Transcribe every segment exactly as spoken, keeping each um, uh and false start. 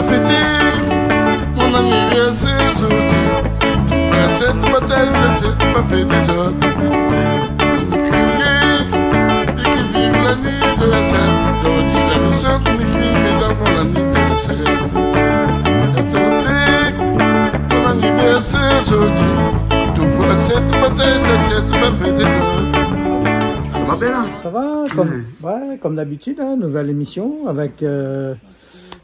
Fété mon anivèrsèr zordi. Tout frèr, sèt batay, sèt, sèt, pa fé dézord. Krié, é ki viv lanivèrsèr. Zordi la mi sant, mi kri, mé dan mon anivèrsèr. Santé mon anivèrsèr zordi. Tout frèr, sèt batay, sèt, sèt, pa fé dézord. Ça va, Bernard ? Ça va, comme, ouais, comme d'habitude, hein, nouvelle émission avec, euh,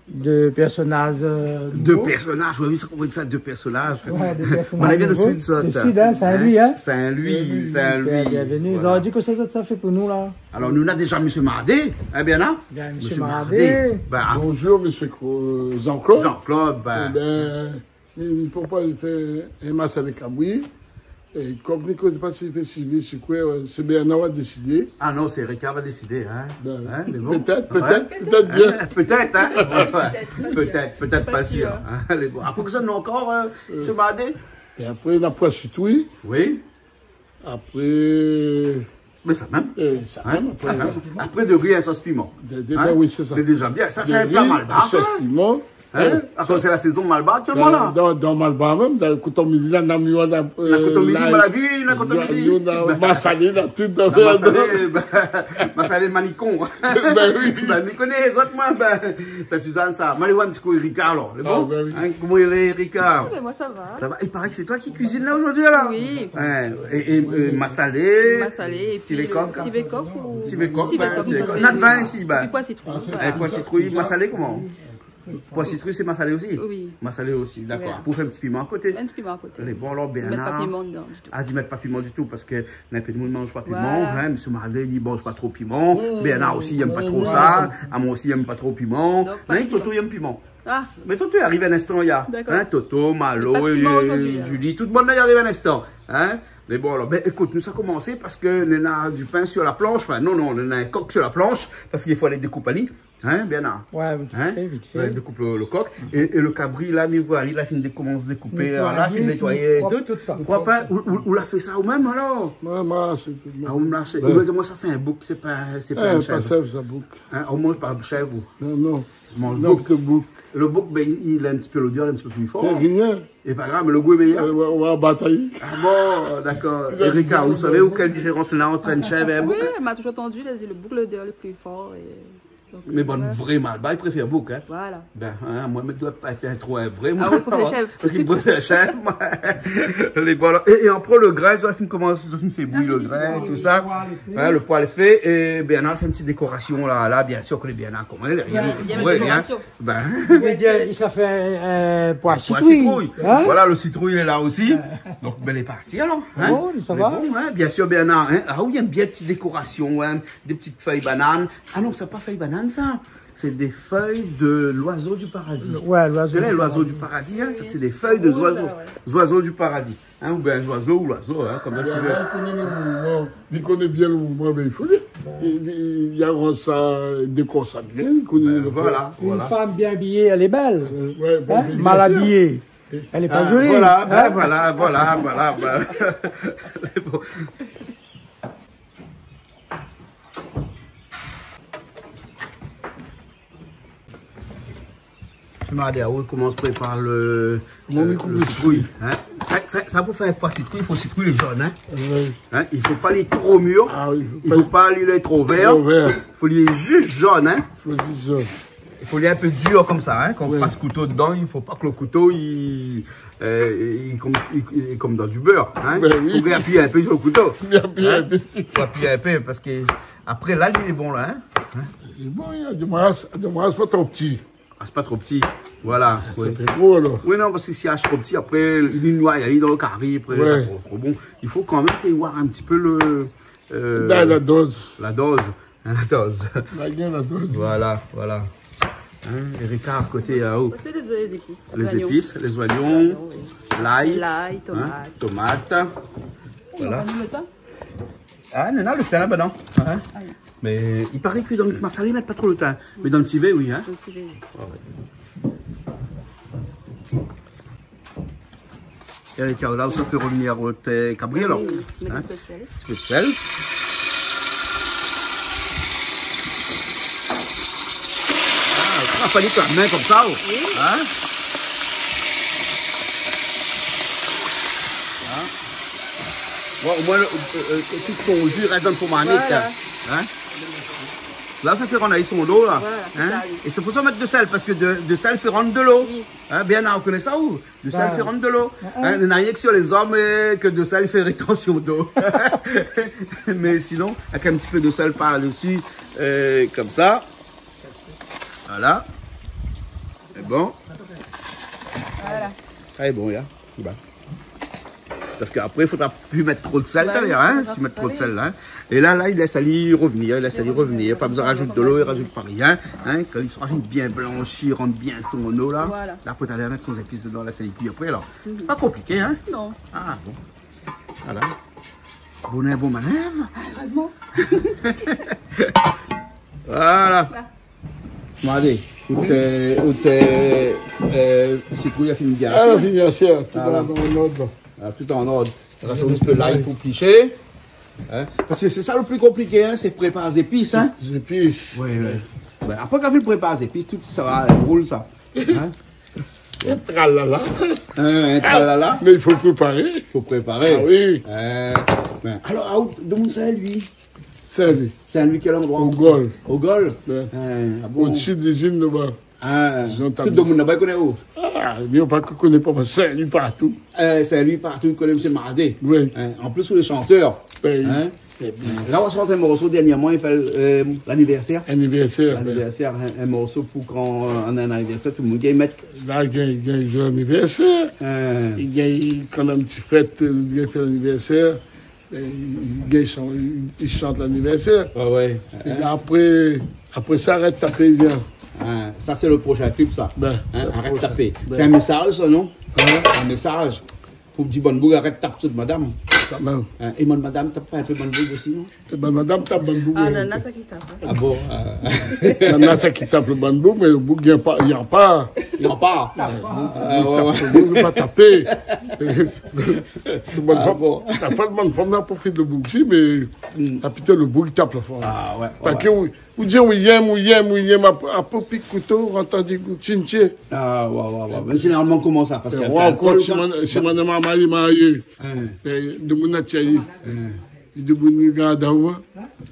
deux personnages, euh, nouveaux. Deux personnages, oui, oui, sa, oui, sa, deux personnages. Ouais, deux personnages nouveaux. Mon ami du sud, sa, du sud, hein, Saint-Louis, hein. Saint-Louis, Saint-Louis, voilà. Bienvenue. Zordi, kosa zot sa fé pou nou la ? Alors, nou néna déza Monsieur Mardé, hein, Bernard ? Bien, Monsieur Mardé. Mardé. Bonjour, Monsieur Cro-, Jean-Claude. Jean-Claude, ben. Eh ben, li, li propoz fé in masalé kabri. É kom li koné pa si li fé sivé, si koué, sé Bernard va désidé. Ah non, sé Ricard va désidé, hein. Ben, hein, mé bon. Pétèt, pétèt, pétèt bien. Hein, pétèt, hein. Pétèt, pétèt pa sir. Hein, lé bon. Apré kosa nou néna ankor, euh, Monsieur Mardé ? É apré, nou na pois sitrouy. Oui. Apré, mé sa mèm. Euh, sa mèm, apré, sa mèm. Apré, de ri, in sos piman. De, de, ben oui, sé sa. Sé déza bien. Sa, sé in pla malbar, sa. De ri, in sos piman. Hein ? Akoz sé la sézon malbar aktièlman la. Dan, dan malbar mèm, dan koton midi la, na miou, na, euh, koton midi, la, mon avi, na koton midi. Na masalé, na tout, na masalé, ben, masalé manikon. Ben oui. Ben, mi koné zot, moin, ben, sa, ti sa, sa. Moin, alé oir in ti kou Ricard, alor. Lé bon ? Ah, ben oui. Hein, koman i lé, Ricard ? Ah, ben, moin, sa va. Ça va ? Il paraît que c'est toi qui cuisine là aujourd'hui, là ? Oui. Ouais, é, é, euh, masalé, sivé kok. Masalé, é pi le sivé kok ou sivé kok, ben, sivé kok, nou la fé. Nat vin isi, ben. É pi pois sitrouy, voilà. É pois sitrouy, masalé koman ? Pois sitrouy, sé masalé osi ? Oui. Masalé osi, dakor. Ouais. Pou fé in ti piman a koté. In ti piman a koté. Lé bon, alor, Bernard. Mèt pa piman dedan ditou. Ah, di mèt pa piman ditou, parske na in pé d'moun i manz pa piman, hein, Monsieur Mardé, li manz pa tro piman. Bernard osi, li èm pa tro sa. Ah, moin osi, mi èm pa tro piman. Donk, pa piman. Toto i èm piman. Ah. Mé Toto i ariv in instan, ya. Dakor. Hein, Toto, Malo, pa d'piman, euh, zordi, hein. Julie, tout demoun la i ariv in instan, hein. Mé bon, alor, ben, ékout, nou sa komansé parske nou néna du pain sur la planche. Enfin, non, non, nou néna in kok sur la planche parske i fo alé dékoup ali. Hein, Bernard ? Ouais, vit fé, vit fé. Hein ? Ouais, dékoup le, le kok. É, é le kabri, la, mi voi, li la fine dékoumans dékoupé, la, fine nétoiyé é tout. Nétoiyé, prop, tout sa. Prop, hein ? Ou, ou, ou la fé sa ou mèm, alor ? Moin, moin, sé tout. Ah, ou la fé. Ouais. Ou la di amoin, sa, sé in bouk, sé pa, sé pa in shèv. Eh, pa shèv, sa, bouk. Hein, ou manz pa shèv, ou ? Non, non. Ou manz bouk. Non, ke bouk. Le bouk, ben, li, li a in ti pé lodèr, in ti pé pli for. Lé rien. Lé pa grav, mé le gou lé méyèr. Euh, ouais, ouais, batay. Ah bon, dakor. Erika, ou savé ou kèl diférans néna ant in shèv é in bouk ? Oui, ma touzour antandu, la di le bouk, lodèr lé pli for é donk, euh, voilà. Mé bann vré malbar i préfèr bouk, hein. Voilà. Ben, hein, moin, mi doi pa èt in tro in vré, moin. Ah, ou préfèr shèv. Parske mi préfèr shèv, moin. Lé bon, alor. É, é apré, le grin, zot la fine komans, zot la fine fé bouyir le grin, tout sa. Voilà, le poêle est fait. Hein, le poêle est fait. É Bernard la fé in ti dékorasion la, la, bien sir ke lé Bernard, koman i lé, rien. Ouais, bien dékorasion. Ben. I vé dir, i sa fé in, in poi sitrouy. Poi sitrouy. Hein ? Voilà, le sitrouy lé la osi. Donk, ben, lé parti alor, hein ? Oh, sa va. Mé bon, hein, bien sir, Bernard, hein. Ah oui, i èm bien ti dékorasion, hein. Dé ti fèy banane. Ah non, sé pa fèy banane, sa. Sé dé fèy de l'oiseau du paradis. Ouais, l'oiseau du paradis. Ou koné l'oiseau du paradis, hein ? Sa, sé dé fèy de zoizo. Rouz, la, ouais. Zoizo du paradis. Hein, oubien zoizo ou loizo, hein, konm sa, si ou vé. Li koné le mouvman, li koné bien le mouvman, ben, i fo dir. Li, li, li aranz sa, li dékor sa bien, li koné le fèy. Ben, voilà, voilà. Une femme bien habillée, elle est belle. Euh, ouais, ben, bien sir. Hein ? Mal habillée, elle est pas jolie. Voilà, ben, hein ? Voilà, voilà, voilà, voilà. Bon. Ti Mardé, ou komans prépar le, euh, le sitrouy, hein. Sa, sa, sa, pou fé in poi sitrouy, i fo sitrouy lé zone, hein. Oui. Hein, i fo pa li lé tro mir, i fo pa li lé tro vèr. Tro vèr. Fo li lé zis zone, hein. Fo zis zone. I fo li lé in pé dir konmsa, hein. Kan ou pas kouto dedan, i fo pa ke le kouto, i, euh, i, i konm, i, i konm dan du bèr, hein. Ben oui. Fo apiy in pé su le kouto. Fo apiy in pé. Hein ? Fo apiy in pé parske apré, la, li lé bon, la, hein. Hein ? Lé bon, li lé, di moin, di moin, sé pa tro pti. Ah, sé pa tro pti. Voilà, oui. Ah, sé pli gro, alor. Oui, non, parske si lé tro pti, apré, li noy, li lé dan le kari, apré, lé pa tro, tro bon. I fo kan mèm ke i voi in ti pé le, euh, la, la doz. La doz. Hein, la doz. La gingn la doz. Voilà, voilà. Hein, Erika, koté, euh, ou ? Sé lé, lé zépis. Lé zépis, lé zoignon, lay, lay, hein, tomat. Tomat. Voilà. Nou va mèt le tin. Ah, non, non, le tin laba, non. Hein ? Ah oui. Mé i paré ke dan le masalé, i mèt pa tro le tin. Mé dan le sivé, oui, hein. Dan le sivé, oui. Ah ouais. É avèk la, ou sa fé revnir le kabri, alor. Oui, oui. Hein ? Mèt in ti pé de sèl. In ti pé de sèl. Ah, sa, Fo pa li la min konmsa, oh. Oui. Hein ? Hein ? Bon, omoin, le, euh, euh, tout son ji i rès dan le marmit, voilà, hein. Hein ? La, sa i fé rann ali son dolo, la. Voilà, sé sa, oui. É sé pou sa i mèt de sèl, parske de, de sèl i fé rann dolo. Oui. Hein, bien, ou koné sa, ou ? De sèl i fé rann dolo. Hein, néna rienk si lé zom, euh, ke de sèl i fé rétansion dolo. Mé sinon, avèk in ti pé de sèl par desi, euh, konmsa. Voilà. Sé bon. Voilà. Sa lé bon, ya. Lé bon. Parske apré, i fodra pi mèt tro de sèl, talèr, hein, si i mèt tro de sèl, hein. É la, la, i lès ali revenir, i lès ali revenir. Pa bezoin razout dolo, i razout pa rien, hein. Kan li sra bien blanshi, i rann bien son dolo, la. Voilà. La, pou talèr mèt son zépis dedan, la, sé li kui apré, alor. Mhm. Pa konpliké, hein. Non. Ah, bon. Voilà. Bon, bon manèv. Ah, heureusement. Voilà. Voilà. Alé, out, euh, out, euh, euh, sitrouy la fini bien. Ah, la fini bien, tout an ord. Ah, tout an ord. Rès in ti pé lay pou plishé. Hein ? Parske sé sa le pli konpliké, hein, sé prépar zépis, hein. Zépis. Oui, oui. Bin, apré, kan ou prépar zépis, tout sa va, roul sa. Hein ? In tralala. Hein, in tralala. Mé i fo préparé. Fo préparé. Ah oui. Euh, bin, alor, ah, ou, donk, sé li. Saint-Louis. Saint-Louis, kèl androi ? Au Gol. Au Gol ? Ouais. Hein, ah bon ? Au-dessus de l'usine laba. Ah, tout le monde laba i koné ou ? Ah, mi pa koné pa, mé Saint-Louis partou. Euh, Saint-Louis partou, i koné Monsieur Mardé. Oui. Hein, an plis, ou lé shantèr. Oui. Hein ? Très bien. La, ou la sort in morso dernièrman, i fé, euh, l'anniversaire. Anniversaire, ouais. L'anniversaire, in, in morso pou kan, euh, néna in anniversaire, tout le monde i mèt. La, i gingn, i gingn zoué l'anniversaire. Hein. I gingn, kan néna in ti fèt, euh, i gingn fé l'anniversaire. É i, i gingn son, i, i shant l'anniversaire. Ah ouais. É apré, apré sa, arèt tapé, i vien. Ah, sa sé le proshin klip, sa. Bin, hein, sé le proshin. Arèt tapé. Bin. Sé in mésaz, sa, non ? Hein ? In mésaz. Pou di bann boug arèt tap sot madam. Sa mèm. Hein, é bann madam, tap pa in pé bann boug osi, non ? É bann madam tap bann boug, euh. Ah, nana sa ki tap, hein. Ah bon, euh. Nana sa ki tap le bann boug, mé le boug, i anparl pa. I anparl pa. Ah, ouais, ouais. Tap le boug, pa tapé. Bann fanm, ah bon. La fanm, bann fanm la profit le boug osi, mé la, pétèt le boug i tap la fanm. Ah ouais, ouais. Parske ou, ou di, ou yèm, ou yèm, ou yèm, apré, apré, pi kouto, ou antann di, tchin, tchin. Ah, ouais, ouais, ouais. Mé zénéralman, koman sa ? Parske ouais, alkol, si ou pa, si madam la marié, marié. Hein. É demoun la tir. Hein. É demoun i gard aou, hein.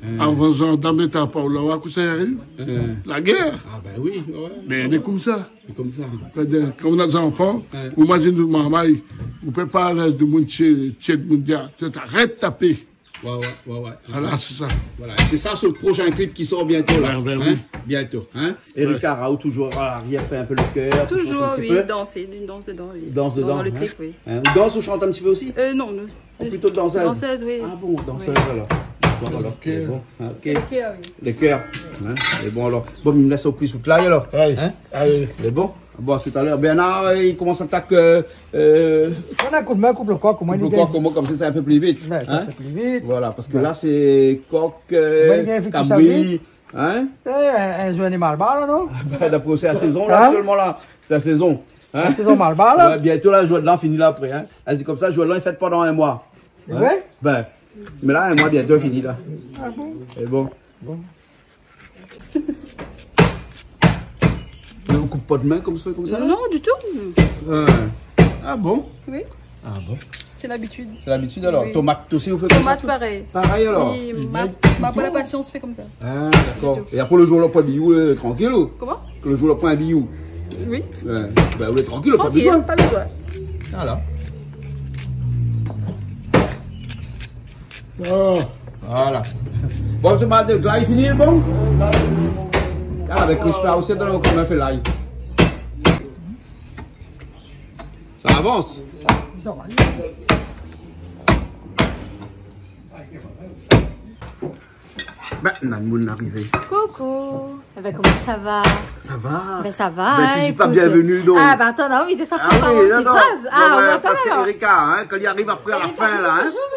Hein. Avan zandam i tap aou la, ou oi kosa i ariv ? Hein. La guèr. Ah, bin oui, ouais. Mé lé konmsa. Lé konmsa. Kan, kan ou néna zanfan, hein, ou mazine out marmay, ou pé pa alèz demoun tir, tir demoun, di, arèt tapé. Ouais, ouais, ouais, ouais. Voilà, sé sa. Voilà. Sé sa, sé le proshin klip ki sort bientôt, la. Ouais, bin oui. Hein ? Bientôt, hein ? Erika Raoult, toujours à l'arrière, fait un peu le chœur, toujours, oui, danser, une danse dedans, oui. Dans, dans le clip, oui. Hein ? Ou dans ou shant in ti pé osi ? Euh, non, nous, plutôt danseuse. Danseuse, oui. Ah bon, danseuse, alors. Bon, alors, c'est bon. Ah, ok. Le cœur, oui. Le cœur. Hein ? Sé bon, alors. Bon, mi lès aou kui sou lay, alors. Ouais. Hein ? Allez. Sé bon ? Bon, à tout à l'heure. Bernard, euh, i komans atak, euh, euh, donn in koudmin, koup le kok, koman i gingn. Koup le kok, koman, konmsa, sé in pé pli vit. Ouais, sé in pé pli vit. Voilà, parske la, sé kok, euh, kabri, hein ? Eh, in, in zoué animal ba la, non ? Bin, d'apré, sé la sézon, la, aktièlman, la. Sé la sézon. Hein ? La sézon malbar, la ? Ouais, bientôt, la, zoué la fini, la, apré, hein. Èl di konmsa, zoué la lé fèt pandan in moi. Hein ? Ouais. Bin, mé la, in moi bientôt fini, la. Ah bon ? Sé bon. Bon. Mé ou koup pa out min konmsa, konmsa, la ? Non, du tout. Hein. Ah bon ? Oui. Ah bon ? C'est l'habitude. Sé labitid, alor. Oui. Tomat osi, ou fé konmsa ? Tomat, parèy. Parèy, alor. Oui, ma, ma, pou la pasians, fé konmsa. Ah, dakor. Du tout. É apré, le zour la poin biyou, euh, trankil, ou ? Koman ? Le zour la poin biyou. Oui. Ouais. Bin, ou lé trankil, pa bezoin. Trankil, pa bezoin. Voilà. Oh. Voilà. Bon, sé mal de glay fini, bon ? Ah, avèk Krishna osi, dan le komin, fé lay. Sa avans. Bin, néna moun arivé. Coucou. Eh ben, comment ça va ? Ça va ? Ben, ça va, hein, écoute. Ben, tu dis pas bienvenue, donc. Ah, ben, attends, non, mais ça fait pas mon petit buzz. Ah oui, non, non. Ah, ouais, ouais, attends, parce que alors. Erika, hein, kan li ariv apré, à la fin, là, hein. Erika, c'est toujours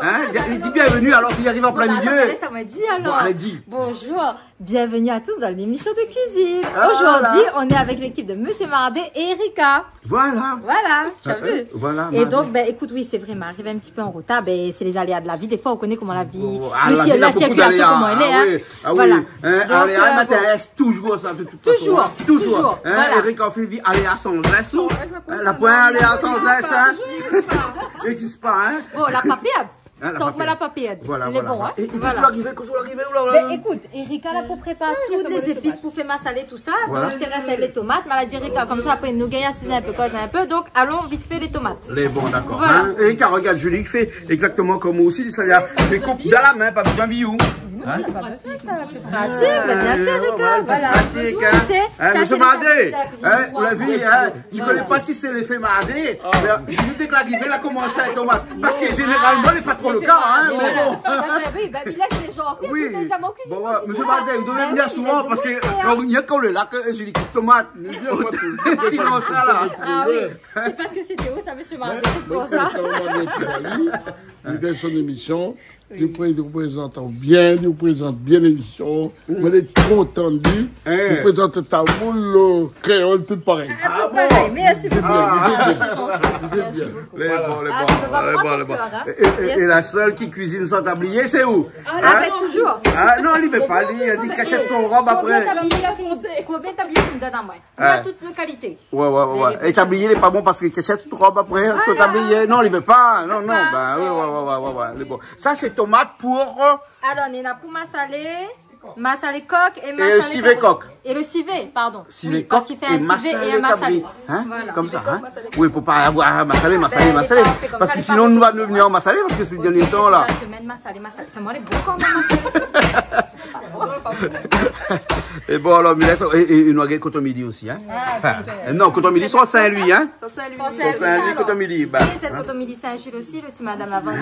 Hein ? Li di bienvenu, alor li ariv an plin milié. Bon, alé, sa ma di alor. Bon, alé, di. Bonjour, bienvenue à tous dans l'émission de cuisine. Ah, voilà. Aujourd'hui, on est avec l'équipe de Monsieur Mardet et Erika. Voilà. Voilà, tu as vu. Euh, euh, voilà, Mardet. Et donc, ben, écoute, oui, c'est vrai, ma ariv in ti pé an rotar. Ben, c'est les aléas de la vie. Des fois, on connaît comment la vie, le ciel, la circulation, comment elle est, hein. Bon, ah, la vi na bonpé d'aléa. Ah oui, ah oui. Voilà. Hein, donc, aléa, euh, bon. M'intérès toujour sa, de tout fason. Toujour, hein. Toujour, toujour, voilà. Erika, ou fé vi aléa san S, ou ? San S, la poin, hein, la poin aléa san S, hein. Toujour, i égzis pa. I égzis pa, hein. Bon, la pa pèrd. Hein, la pa pèrd. Tank moin la pa pèrd. Voilà, voilà. Lé bon, hein. É, é voilà. Ou la arivé, kosa ou la arivé, ou la, la... Ben, ékout, Erika la pou prépar tout lé zépis pou fé masalé, tousa. Voilà. Donk, té rès lé tomat, ma la di Erika, konmsa, apré, nou gingn asiz in pé, koz in pé. Donk, alon vit fé lé tomat. Lé bon, dakor. Voilà. Hein ? Erika, regard, Julie fé égzaktoman konm ou osi, sa, li koup dan la min, pa bezoin biyo. Non, na pa bezoin sa, pli pratik, mé bien sir, Erika, voilà. Pli pratik, hein. Ou koné, sa sé lé zépis de la kuizine. Hein, Monsieur Mardet, hein, ou la vi, hein, mi koné pa si sé léfé Mardet, mé Julie, dé ke la arivé, la komans fé tomat. Parske zénéralman, lé pa tro le ka, hein, mé bon. Ah, ben oui, ben, mi lès lé zan fé, tout lé zan an kuizine. Bon, ouais, Monsieur Mardet, ou devré vnir souvan, parske kan ou lé la, ke Julie koup tomat. Sinon, sa la. Ah oui, sé parske sé Théo, sa, Monsieur Mardet, sé pou sa. Li fé son émision. Li pré-, li prézant bien, li prézant bien lémision. Moin lé kontan de li. Hein. Li prézant tamoul, euh, kréol, tout parèy. Ah, tout parèy. Mèrsi bokou. Ah, sé zanti. Mèrsi bokou. Lé bon, lé bon, lé bon. Ah, sa va droit au cœur, hein. É, é, é la sèl ki kuizine san tablié, sé ou ? Ah, ben, toujour. Ah non, li vé pa, li la di kashèt son rob apré. Konbien tablié, konbien tablié ou done amoin ? Moin, tout kalité. Ouais, ouais, ouais, ouais. É tablié, lé pa bon parske kashèt rob apré, tout tablié. Non, li vé pa. Non, non, ben oui, ouais, ouais, ouais, ouais, lé bon. Sa sé tomat pou, euh, alor, néna pou masalé, masalé kok é masalé kabri. É le sivé kok. É le sivé, pardon. Sivé kok é masalé kabri. Oui, parske i fé in sivé é in masalé. Hein ? Voilà. Konmsa, hein ? Sivé kok, masalé kabri. Oui, pou pa avoir, ah, masalé, masalé, masalé. Sivé kok, fé konmsa, parske sinon, nou va devnir an masalé, parske sé dèrnié tan la. Sé la semèn masalé, masalé. Sé moin lé bon kan mèm, masalé. É bon, alor, mi lès, é, é, é nou la gingn koton mili osi, hein. Ah, super. Enfin, non, koton mili, sé Saint-Louis, hein. Saint-Louis. Saint-Louis, koton mili, ben, hein. Koton mili Saint-Gilles osi, le ti madam avan,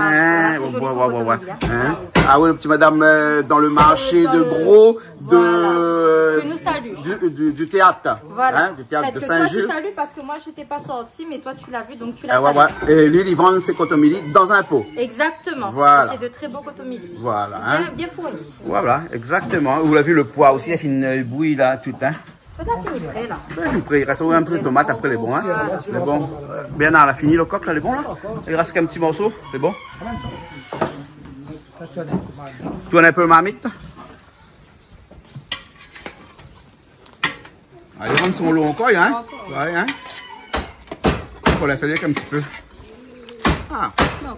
toujour lé koton mili, hein. Hein ? Ah oui, le ti madam, euh, dans le marché de gros de, voilà, ke nou salu, du, du, du théâtre, hein, du théâtr de Saint-Gilles. Voilà. Peut-être que toi, tu salues parce que moi, j'étais pas sortie, mais toi, tu l'as vu, donc tu l'as salué. Ah ouais, ouais. É li, li vann son koton mili dan in po. Exactement. Voilà. Et c'est de très beaux koton mili. Voilà, hein. Bien, bien fourni. Voilà, exactement. Ou la vi, le poi osi, li la fine, euh, bouyi la, tout, hein. Tout la fini pré la. Tout la fini pré. I rès in pé tomat apré, lé bon, hein. Voilà. Lé bon. Bernard, la fini le kok la, lé bon la. I rès in ti morso, lé bon. Tourn in pé la marmit. Ah, li rann son lo ankor, hein. Ankor. Ouais, hein. Fo lès ali in ti pé. Ah,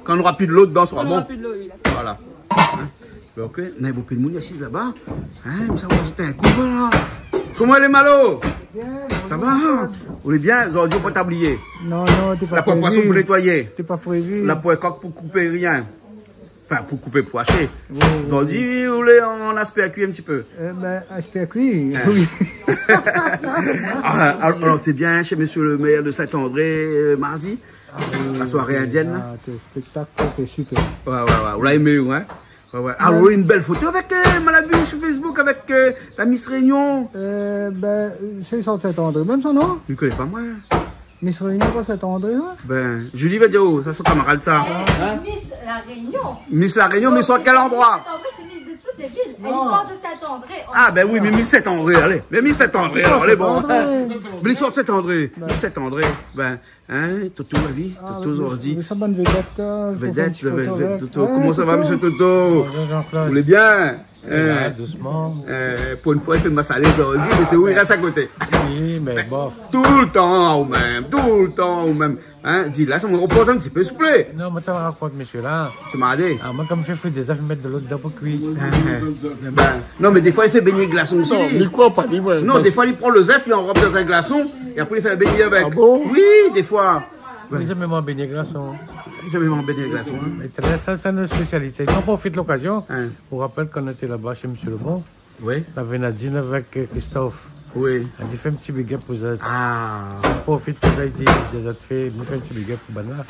kan nora pi dolo dedan, sra bon. Kan nora pi dolo, oui, la. Voilà. Hein. Donk, euh, néna bonpé moun i asiz laba. Hein, mé sa, nou va zèt in kou la. Koman i lé, Malo ? Bien, bonjour. Sa va ? Ou lé bien ? Zordi, ou la pa tablié. Non, non, té pa prévu. La poin poison pou nétoiyé. Té pa prévu. La poin kok pou koupé, rien. Enfin, pou koupé, pou ashé. Oui, oui, oui. Zordi, ou lé an aspé kui in ti pé. Euh, ben, aspé kui, oui. Ah, alor, alor, té bien shé monsieur le maire de Saint-André, euh, mardi ? Ah, oui, oui, oui. La soirée indienne, la. Ah, té, spéktak, té super. Ouais, ouais, ouais. Ou la èmé, ouais. Ouais, ouais. Ouais. Alor, in bèl foto avèk, euh, ma la vi sur Facebook avèk, euh, la Miss Réunion. Euh, ben, sé sort Saint-André mèm sa, non ? Mi koné pa, moin. Miss Réunion, pa Saint-André, hein ? Ben, Julie va dir, oh, sa sé son kamarad, sa. Eh, Miss La Réunion. Miss La Réunion, mé sort kèl androi ? Saint-André, c'est Miss de toutes les villes. Non. Elle sort de Saint-André. Ah, ben oui, mé Miss Saint-André, alé. Mé Miss Saint-André, alor, alé, bon. Miss Saint-André. Ben. Miss Saint-André, ben, hein, Toto, la vi, Toto, zordi. Ah, oui, sa, bann vedèt, euh, fo fé in ti foto avèk. Vedèt, vedèt, Toto. Ouais, Toto. Koman sa va, monsieur Toto ? Bonjour, Jean-Claude. Ou lé bien ? Eh ben, dousman. Eh, pou in foi, i fé masalé zordi, mé sé ou i rès a koté. Oui, mé bon. Toultan ou mèm, toultan ou mèm. Hein, di la, sa mi ropoz in ti pé, s'il vous plaît. Non, mé atann, rakont mésyé la. Sé malé. Ah, moin, kan mi fé fri dé zèf, mi mèt dolo dedan pou kui. Ben, non, mé défoi, i fé bégné glason osi. Non, mi kroi pa, li, ouais. Non, défoi, li pran lo zèf, li anrob dan in glason, é apré, li fé bégné avèk. Ah bon ? Oui, défoi. Mé zamé moin bégné glason. Zamé moin bégné glason, hein. Mé sa, sa, sé nout spésialité. Kan mi profit lokazion, hein, mi rapèl kan nou té laba shé mésyé Lebon, oui, lavé Nadine avèk, euh, Christophe. Oui. Èl i di fé in ti big up pou zot. Ah. Mi profit pou di, di zot fé, mi fé in ti big up pou banna.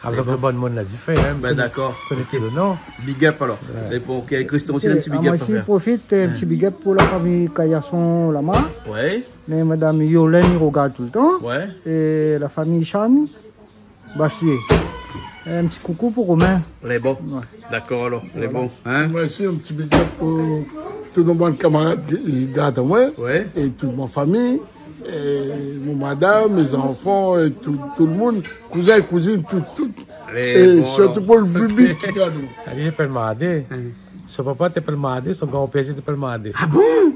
Avèk lo bann moun la di fé, hein, ben, dakor. Koné pi lo non. Big up, alor. Ouais. É pou, OK, Christophe osi, in ti big up. Ah, moin osi, mi profit, euh, in ti big up pou la fami Kayason Lama. Ouais. Mé madam Yolène i rogard toultan. Ouais. É la fami Chan Bachier. In ti koukou pou Romain. Lé bon. Ouais. Dakor, alor. Lé bon, in ? Moin osi, in ti big up pou tout mon bann kamarad ki gard amoin, ouais, é tout mon fami, é mon madam, mé zanfan, é tout, tout lo moun, kouzin, kouzine, tout, tout. Lé bon, alor. É sirtou pou lo bibi ki gard anou. Ali i apèl Maadé. Son papa té apèl Maadé, son granpèr té apèl Maadé. Ah bon ?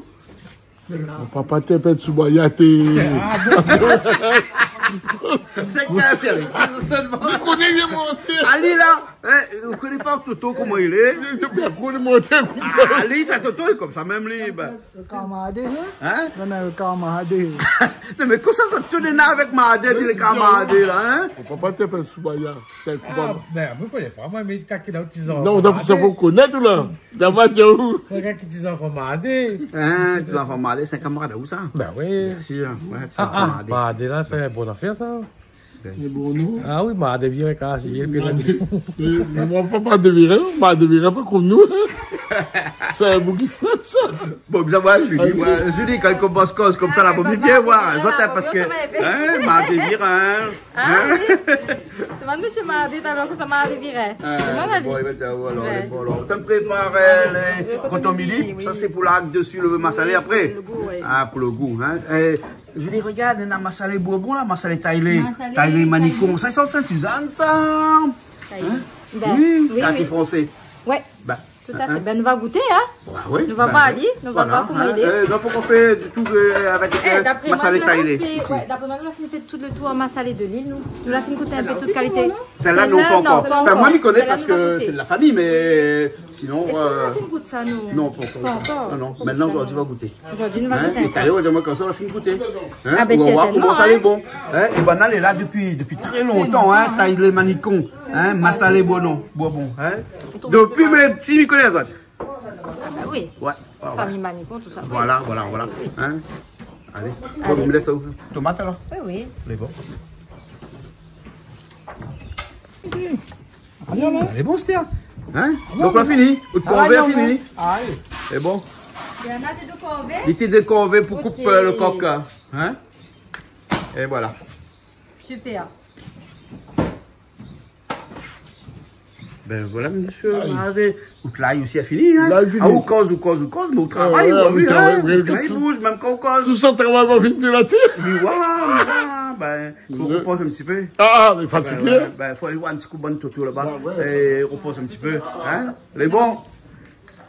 Mon papa té apèl Soubaya, té. Sé kèl séri ? Solman. Ou koné bien mon té. Ali la, in, ou koné pa Toto koman li lé ? Bien koné mon té konmsa. Ah, li, sa Toto lé konmsa mèm li, bin. Lo kamarad, in ? In ? Non, non, lo kamarad. Non, mé kosa sa, Toto néna avèk Maadé, di lo kamarad la, in ? Mon papa té apèl Soubaya. Té koman ? Ah, bin, ou koné pa, moin, mé kaka ki la, ou ti zan. Non, ou la fé sa pou konèt ou la. Dama di ou. Regarde ki ti zanfan Maadé. In, ti zanfan Maadé, sé in kamarad aou sa ? Bin oui. Bien sir, ouais, ti zanfan Maadé. Ah, ah, Maadé la, sé in bon afèr sa. Lé bon, non ? Ah oui, Maadé Virin, kan li lé Maadé, mé, mé mon papa Maadé Virin, Maadé Virin pa konm nou. Sé in boug i fèt sa. Bon, mi sa voir Julie, ouais. Julie, kan i komans koz konmsa la, bon, mi vien voir zot, in, parske, in, Maadé Virin, in. Ah oui. Demann mésyé Maadé talèr kosa Maadé Virin. Ah, demann ali. Bon, li va dir, oh, alor, ouais, lé bon, alor. Ou la prépar, euh, lé, euh, koton mili, oui. Sa sé pou la dsi lo masalé apré. Lo gou, oui. Ah, pou lo gou, in. Eh, Julie, regard, néna masalé Bourbon la, masalé Thailé. Masalé Thailé, Thailé Manicon. Sa, sa, sa, Suzanne, sa. Thailé. In ? Bin, oui, oui, kartié fransé. Ouais. Bin, tout à fait. In, in. Bin, nou va gouté, in. Ouais, oui. Nou va voir ali, nou va voir koman li lé. Bin, voilà, in. Euh, donk, ou fé du tou, euh, avèk, euh, masalé Thailé isi. Eh, dapré moin, nou la fine fé, ouais, dapré moin, nou la fine fé tout lo tour masalé de l'île, nou. Nou la fine gout in pé tout kalité. Sèt-la, non, pankor. Sèt-la, non, pankor. Bin, moin, mi koné parske sé de la fami, mé sinon, euh, èske nou la fine gout sa, nou ? Non, pankor. Pankor. Non, non. Mintnan, zordi, nou va gouté. Zordi, nou va gouté in pé. In ? É talèr, ou va di amoin koman sa la fine kouté. In ? Ah, bin, sèrtènman, ou va komans alé bon. In ? É banna lé la dopi, dopi trè lontan, in, Thailé Manicon. In, masalé Bourbon, Bourbon, in. Dopi mé ti, mi koné azot. Ah oui. Ouais, ouais, ouais. Fami Manicon, tousa. Voilà, voilà, voilà. In ? Alé. Bon, mi lès sa, tomat alor ? Oui, oui. Lé bon. Alé, alé. Lé bon, sé, in ? Donk, la fini. Out korvé la fini. Alé. Lé bon. Néna dé korvé. Li té dé korvé pou koup, euh, lo kok, in ? É voilà. Super. Bin voilà, mésyé Maadé. Out lay osi la fini, in ? Lay fini. Ah, ou koz, ou koz, ou koz, mé ou travay, ou, oui, ou travay, in ? Oui, ou travay, ou bouz, mèm kan ou koz. Tout sa travay, pa fine fé la tèt. Oui, voilà, voilà. Bin, fo ropoz in ti pé. Ah, ah, mé fatigé. Bin, ouais, bin, fo alé voir in ti kou bann toto laba. Ah, ouais. É ropoz in ti pé, in ? Lé bon.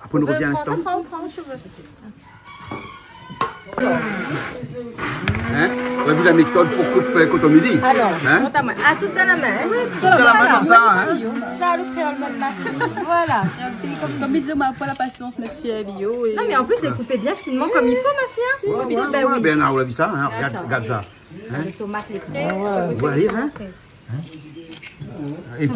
Apré, nou rovien in instan. Pran, pran, pran, pran. In ? Ou la vi la métod pou koup, euh, koton mili ? Alor, mont amoin. Ah, tout dan la min, in ? Oui, tout dan la min, konmsa, in ? Sa, lo kréol, mèm, ma fi. Voilà. Konm, konm i di, ma foi, la pasians, mésyé Vio, é... Non, mé an plis, lé koupé bien finman konm i fo, ma fi, in. Oui, oui, oui, bin oui. Bin, ou la vi sa, in ? Regard, regard sa. In ? Lé tomat lé pré. Ah ouais. Ou voi, in ? In ? É, é, é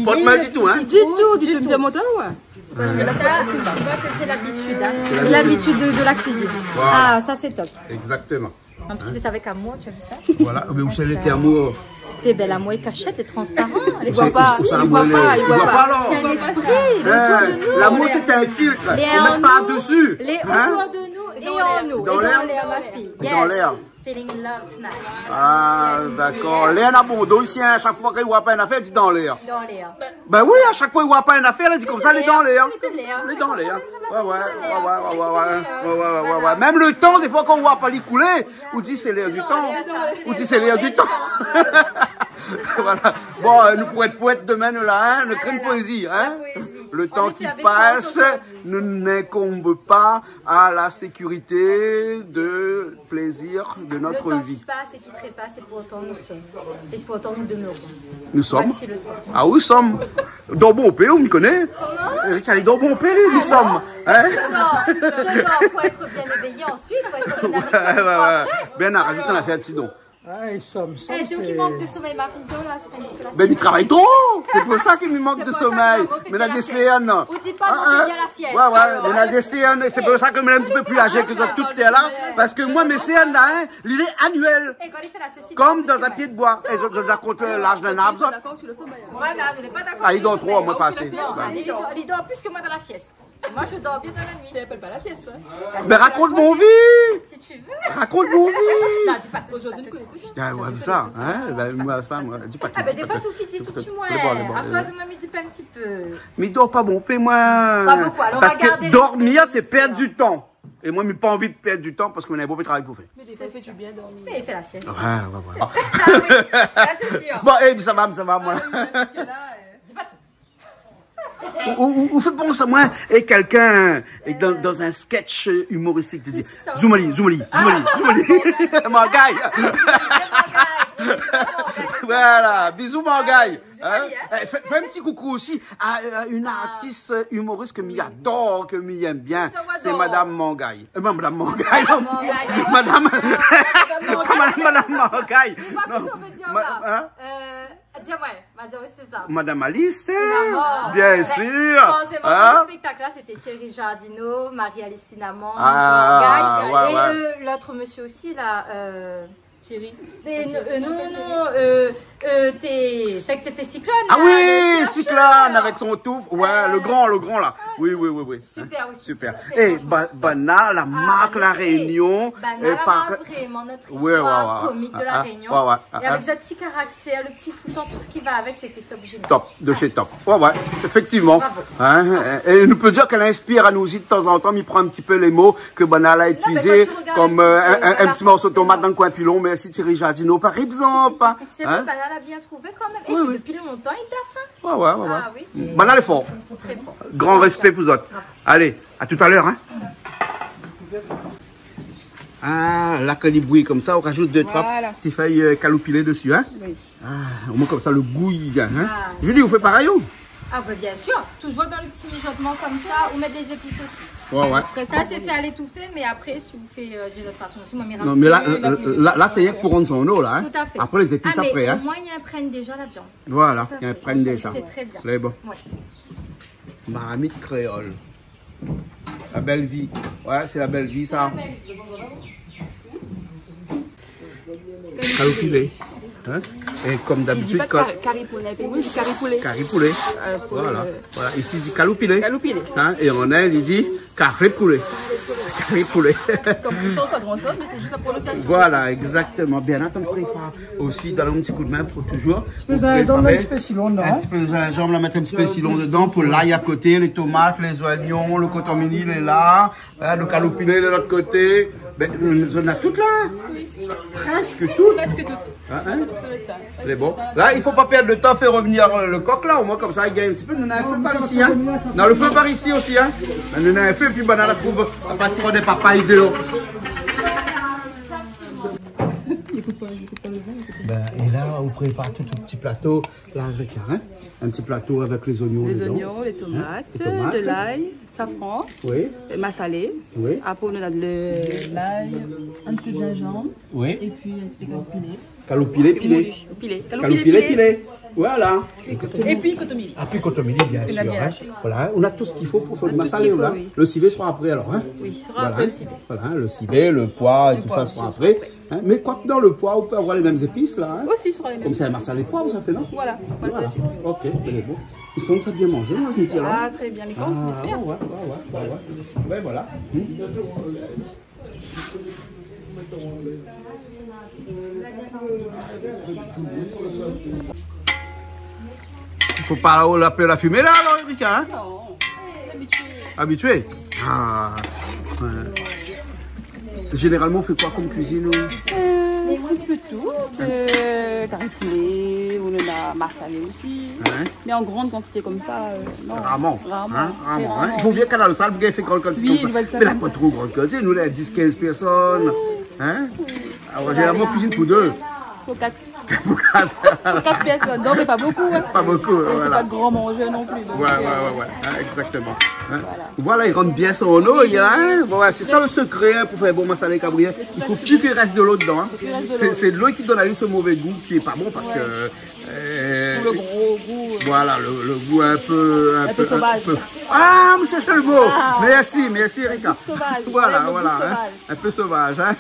pa de mal ditou, in ? Ditou, ditou, ditou. Bien monté, ouais. Mé sa, ou voi ke sé labitid, in. Sé labitid. Labitid de, de la kuizine. Voilà. Ah, sa sé top. Exactement. In ti pé sa avèk amour, ou la vi sa ? Voilà, mé ou sé lé amour. Té bèl amour, lé kashèt, lé transparan. Ou sé, ou sé, ou sé, i voi pa, i voi pa, alor. Sé in léspri, lé otour de nou. Lamour, sé in filtr. Lé otour de nou é an nou. Lé an nou é dan lèr, ma fi. Yes. Dan lèr. Feeling love tonight. Ah, dakor. Yes, yes. Lèr na bon do isi, in, shak foi ke li voi pa in afèr, li di dan lèr. Dan lèr. Bin oui, a shak foi li voi pa in afèr, li di konmsa, lé dan lèr. Lé dan lèr. Lé dan lèr. Ouais, ouais, ouais. Mèm lo tan, défoi, kan ou voi pa li koulé, ou di sé lèr di tan. Ou di sé lèr di tan. Voilà. Bon, euh, nou, pou èt poèt, domin, nou la, in, nou ékri in poézi, in. Lo tan ki pas ne nous incombe pas à la sécurité de plaisir de notre vie. Le temps qui passe et qui trépasse, et pourtant nous sommes. Et pourtant nous demeurons. Nous sommes. Voici le temps. Ah oui, sommes. Dan bonpé, ou mi koné. Koman ? Eric, alé dan bonpé, li, li sommes. Ah non, in ? Je dors, je dors pour être bien éveillé ensuite, pour être bien éveillé. Ouais, ouais, ouais. Bernard, rajoute in afèr, sinon. Ah, i somèy, i somèy. Eh, sé ou ki mank de somèy, ma fine, la, sa fé in ti pé la sièst. Bin, li travay tro. Sé pou sa ke mi mank de somèy. Sé pou sa ke mi fé la sièst. Mé la dé sèrn. Ou di pa, ah, non, ah, fé bien la sièst. Ouais, ouais, mé la dé sèrn, sé pou sa ke mi lé in ti pé pli azé ke zot tout la, parske moin, mé sèrn la, in, li lé anuèl. Eh, kan li fé la sièst, li dor plis ke moin. Konm dan in pié d'boi. É zot, zot i rakont, euh, laz d'in arb, zot. Voilà, nou lé pa dakor. Ah, li dor tro, moin pa asé. Non, li dor, li dor plis ke moin dan la sièst. Moi, je dors bien dans la nuit. Sa i apèl pa la sièst, in. Bin, rakont mon vi. Si tu veux. Rakont mon vi. Non, di pa tout. Ah ouais, sa, hein, ben, moin, sa, moin, di pa tout, di pa tout. Ah ben, défoi, si ou di tout, moin, apré, moin, mi di pa in ti pé. Mi dor pa bonpé, moin. Pa bonpé, alor, parske dormir, sé pèrd du tan. É moin, mi na pa anvi pèrd du tan parske moin néna bonpé travay pou fé. Mé défoi, sa i fé du bien dormir. Mé i fé la sièst. Ouais, ouais, ouais. Ah oui, sa sé sir. Bon, é, sa va, sa va, moin. Ah oui, parske la, euh, di pa tout. Ou, ou, ou fé pans amoin, é kèlkin, é dan, dan in sketch, euh, humoristik, té di, zoom ali, zoom ali, zoom ali, zoom ali. Mon gars. Voilà, bisous, mon gars. Hein ? Eh, fé, fé in ti koukou osi à, à une artiste, euh, humoriste que mi adore, que mi aime bien. C'est Madame Mangaï. Euh, non, Madame Mangaï, non. Madame, Madame Mangaï. Madame Mangaï. Non. Hein ? Euh, di amoin, ma di, oui, sé sa. Madame Alice, hein ? Bien sûr. Forcément, hein ? Dans le spectacle-là, c'était Thierry Jardinot, Marie-Alice Sinaman, Mangaï, ouais, et, euh, l'autre monsieur aussi, là, euh, Thierry. Mais non, euh, non, non, euh, euh, té, sé ke té fé Cyclone, là, le, le Cyclone avec son touffe. Ouais, le grand, le grand, là. Oui, oui, oui, oui. Super aussi. Super. Et banna la mark La Réunion, banna la mark vréman nout istwar komik de La Réunion. Et avec zot ti karaktèr, le ti foutan, tout sak i va avèk, sété top, génial. Top, de chez top. Ouais, ouais, effectivement. Bravo. Hein, é nou pé dir ke la inspir anou osi, de tan zan tan, mi pran in ti pé lé mo ke banna la itilizé, kom, euh, in, in ti morso tomat dan le koin pilon, mèrsi Thierry Jardinot, par égzanp, hein. Sé vré, banna la bien trouvé kan mèm. É sé dopi lontan i dat, sa. Ouais, ouais, ouais, ouais. Ah oui. Banna lé for. Très fort. Gran respé pou zot. Bravo. Alé, à tout à l'heure, hein. Ah, la, kan li bouyi konmsa, ou rajout dé, troi ti fèy, euh, kaloupilé dési, hein. Oui. Ah, omoin konmsa, le gou i vien, hein. Julie, ou fé parèy, ou ? Ah, ben, bien sûr. Toujours dans le petit mijotement comme ça, ou mèt les épices aussi. Ouais, ouais. Comme ça, c'est fait à l'étouffée, mais après, si vous faites, euh, d'une autre façon aussi, moi, mi rajout plus, la, la, la, sé rienk pou rann son lo, la, hein. Tout à fait. Après, les épices après, hein. Ah, mais au moins, il imprègne déjà la viande. Voilà, i imprègne déza. Sé tré bien. Lé bon. Ouais. Marmit kréol. La bèl vi. Ouais, sé la bèl vi, sa. Kaloupilé. Hein ? É kom dabitid, kari poulé, kari poulé. Voilà. Isi i di kaloupilé. Kaloupilé. Hein ? É an Inde i di kari poulé. Kari poulé. Comme on change pas grand-chose, mais c'est juste la prononciation. Voilà, exactement. Bien, atann, prépar osi, donn in ti kou d'min pou toujour. In ti pé zinzanm, in ti pé sitron dedan, hein. In ti pé zinzanm, la, mèt in ti pé sitron dedan, pou lay a koté, lé tomat, lé zoignon, le kotomili lé la, hein, le kaloupilé lé de l'ot koté. Ben, nou, nou na tout la. Oui. Presque tout. Presque tout. Hein, hein ? Lé bon. La, i fo pa pèrd le tan, fé revenir le, le kok la, omoin konmsa i gingn in ti pé. Nou na in fé par isi, hein. Nou na le fé par isi osi, hein. Nou na in fé, épi banna la trouv, a partir dé papay déor. Ben, é la, ou prépar tout le ti plato la avèk, hein. In ti plato avèk lé zoignon dedan. Lé zoignon, lé tomat, de lay, safran, masalé. Oui. Apré, nou na le lay, in ti pé zinzanm, épi in ti pé kaloupilé. Kaloupilé pilé. Pilé. Kaloupilé pilé. Voilà. Épi kotomili. Ah, épi kotomili, bien sûr, hein. Voilà, hein. Nou na tout sak i fo pou fé le masalé, la. Le sivé sera apré, alor, hein. Oui, sera apré le sivé. Voilà, hein, le sivé, le poi é tousa sera apré. Hein, mé koi ke dan le poi, ou pé avoir lé mèm zépis, la, hein. Osi, sera lé mèm zépis. Konm sé in masalé poi, ou sa fé, non ? Voilà, voilà, sa sé. Ok, lé bon. I sanm sa bien manzé, moin, mi di, alor. Ah, tré bien, mi pans, mi éspèr. Ah, ouais, ouais, ouais, ouais. Ouais, voilà. Hmm. I fo pa la, la pèr la fimé, la, alor, Erika, hein ? Non, abitié. Abitié ? Ah, ouais. Généralement, ou fé koi kom kuizine, ou ? Euh, in ti pé de tout. Euh, kari poulé, ou na masalé osi. Ouais. Mé an gran kantité konmsa, euh, non. Rarman. Rarman, hein, très rarement, hein. I fo bien Kanal Austral, bien fé gran kantité konmsa. Oui, nou va fé sa konmsa. Mé la, pa tro gran kantité, nou, la, dis, kinz pèrsone. Hein ? Oui. Alor, généralement, nou kuizine pou dé. Pou kat. Pou kat. Pou kat pèrsone. Donk, mé pa bokou, hein. Pa bokou, voilà. Sé pa gran manzèr non pli, donk, euh, ouais, ouais, ouais, ouais. Hein, exactement. Hein ? Voilà. Voilà, i rann bien son lo, hein. Bon, ouais, sé sa le sekré, hein, pou fé in bon masalé kabri. I fo pi ke i rès de lo dedan, hein. Pi ke i rès de lo. Sé, sé de lo ki donn ali se mové gou ki lé pa bon parske, euh, pou le gro gou, euh, voilà, le, le gou in pé, in pé sovaz. In pé, in pé. Ah, mé sé le mo. Ah. Mèrsi, mèrsi, Erika. In pé sovaz. Voilà, voilà, hein. In pé sovaz, hein.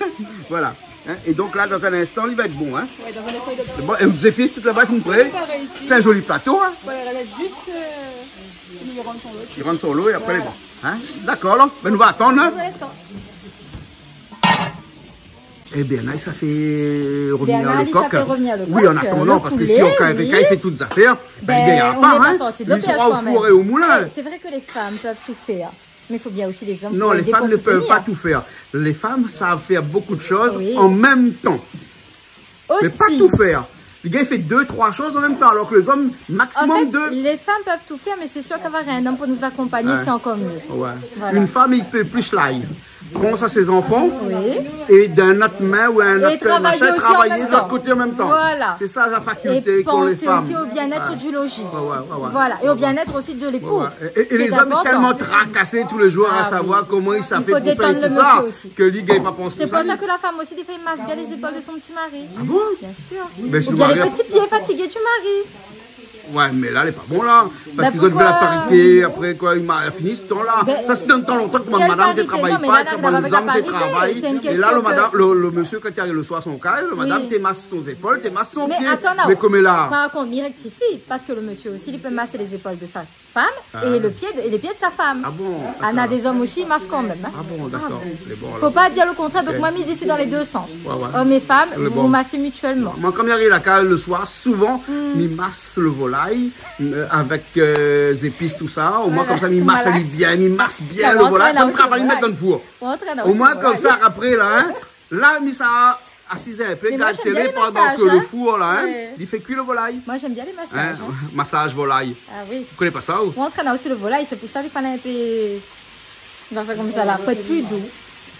Voilà. Hein, é donk la, dan in instan, li va èt bon, hein. Ouais, dan in instan, li va èt bon. Bon, é zépis, tout laba, fine pré. Tout paré isi. Sé in zoli plato, hein. Voilà, la, zis, euh, li rann son lo. Li rann son lo é apré, lé bon. Voilà. Hein ? Dakor, alor. Bin, nou va atann, hein. Dans un instant. É Bernard, sa fé revnir lo kok. Bernard, li, sa fé revnir lo kok, lo poulé, oui. Oui, an atandan, parske si ou, kan, kan li fé tout zafèr, bin, li gingn pa, hein. Bin, nou lé pa sorti de lopéaj kan mèm. Li sra o four é o moulin. É sé vré ke lé fanm i pé tout fèr. Mé i fo bien osi lé zom pou édé, pou soutenir. Non, les femmes ne peuvent pas tout faire. Les femmes savent faire beaucoup de choses en même temps. Oui. Osi. Mé pa tout fèr. Lé gars i fé dé, troi shoz an mèm tan, alor ke lé zom, maximum dé. An fèt, lé fanm i pé tout fèr, mé sé sir k'avoir in zom pou nou akonpagné, sé ankor myé. Ouais. Voilà. Une femme, i pé plis lay. Pans a sé zanfan, oui, é d'in not min ou in not mashin, travay osi an mèm tan. É travay de lot koté an mèm tan. Voilà. Sé sa la fakilte k'ont lé fanm. É pansé osi o bien-èt du logis. Ouais, ouais, ouais, ouais. Voilà. É o bien-èt osi de lépouz. Ouais, ouais. É, é lé zom lé tèlman trakasé tou lé zour a savoir koman i sa fé pou fé tout sa, ke li gingn pa pans pou sa, li. Ah oui. I fo détann lo mésyé osi. Sé pou sa ke la fanm osi, défoi, i mas bien lé zépol de son ti mari. Ah bon ? Bien sir. Mé si lo mari... Ou bien lé ti pié fatigé du mari. Ouais, mé la lé pa bon la. Parske zot i vé la parité, apré koi, i ma fini se tan la. Bin, kèl parité ? Sa sé dan tan lontan, kan madam té travay pa, kan bann zom té travay. Non, mé la, nou la pa avèk la parité, sé in késtion ke... É la, lo madam, lo, lo mésyé, kan li ariv lo soir son kaz, lo madam té mas son zépol, té mas son pié. Mé atann, non. Mé koméla... Par kont, mi rèktifi, parske lo mésyé osi, li pé mas lé zépol de sa fanm é lo pié de, é lé pié de sa fanm. Ah bon, dakor. Néna dé zom osi i mas kan mèm, hein. Ah bon, dakor. Ah bon. Lé bon, alor. Fo pa dir lo kontrèr, donk moin mi di sé dan lé dé sans. Ouais, ouais. Zom é fanm, zot i mas mitièlman. Lé bon. Moin, kan mi ariv la kaz lo soir, souvan, mi mas lo volay, euh, avèk, euh, zépis, tout sa. Omoin, konmsa, mi mas ali bien, mi mas bien lo volay. Voilà. Ou antrèn la osi lo volay. Konm travay, mi mèt dan lo four. Ou antrèn la osi lo volay. Omoin, konmsa, apré la, hein, la, mi sa asiz in pé, gard télé pandan ke lo four la, hein, li fé kui lo volay. Mé moin, mi èm bien lé masaj. Mé moin, mi èm bien lé masaj, hein. Hein, masaj volay. Ah oui. Ou koné pa sa, ou ? Ou antrèn osi lo volay, sé pou sa, li fo in pé, nou va fé konmsa la, fo èt pli dou.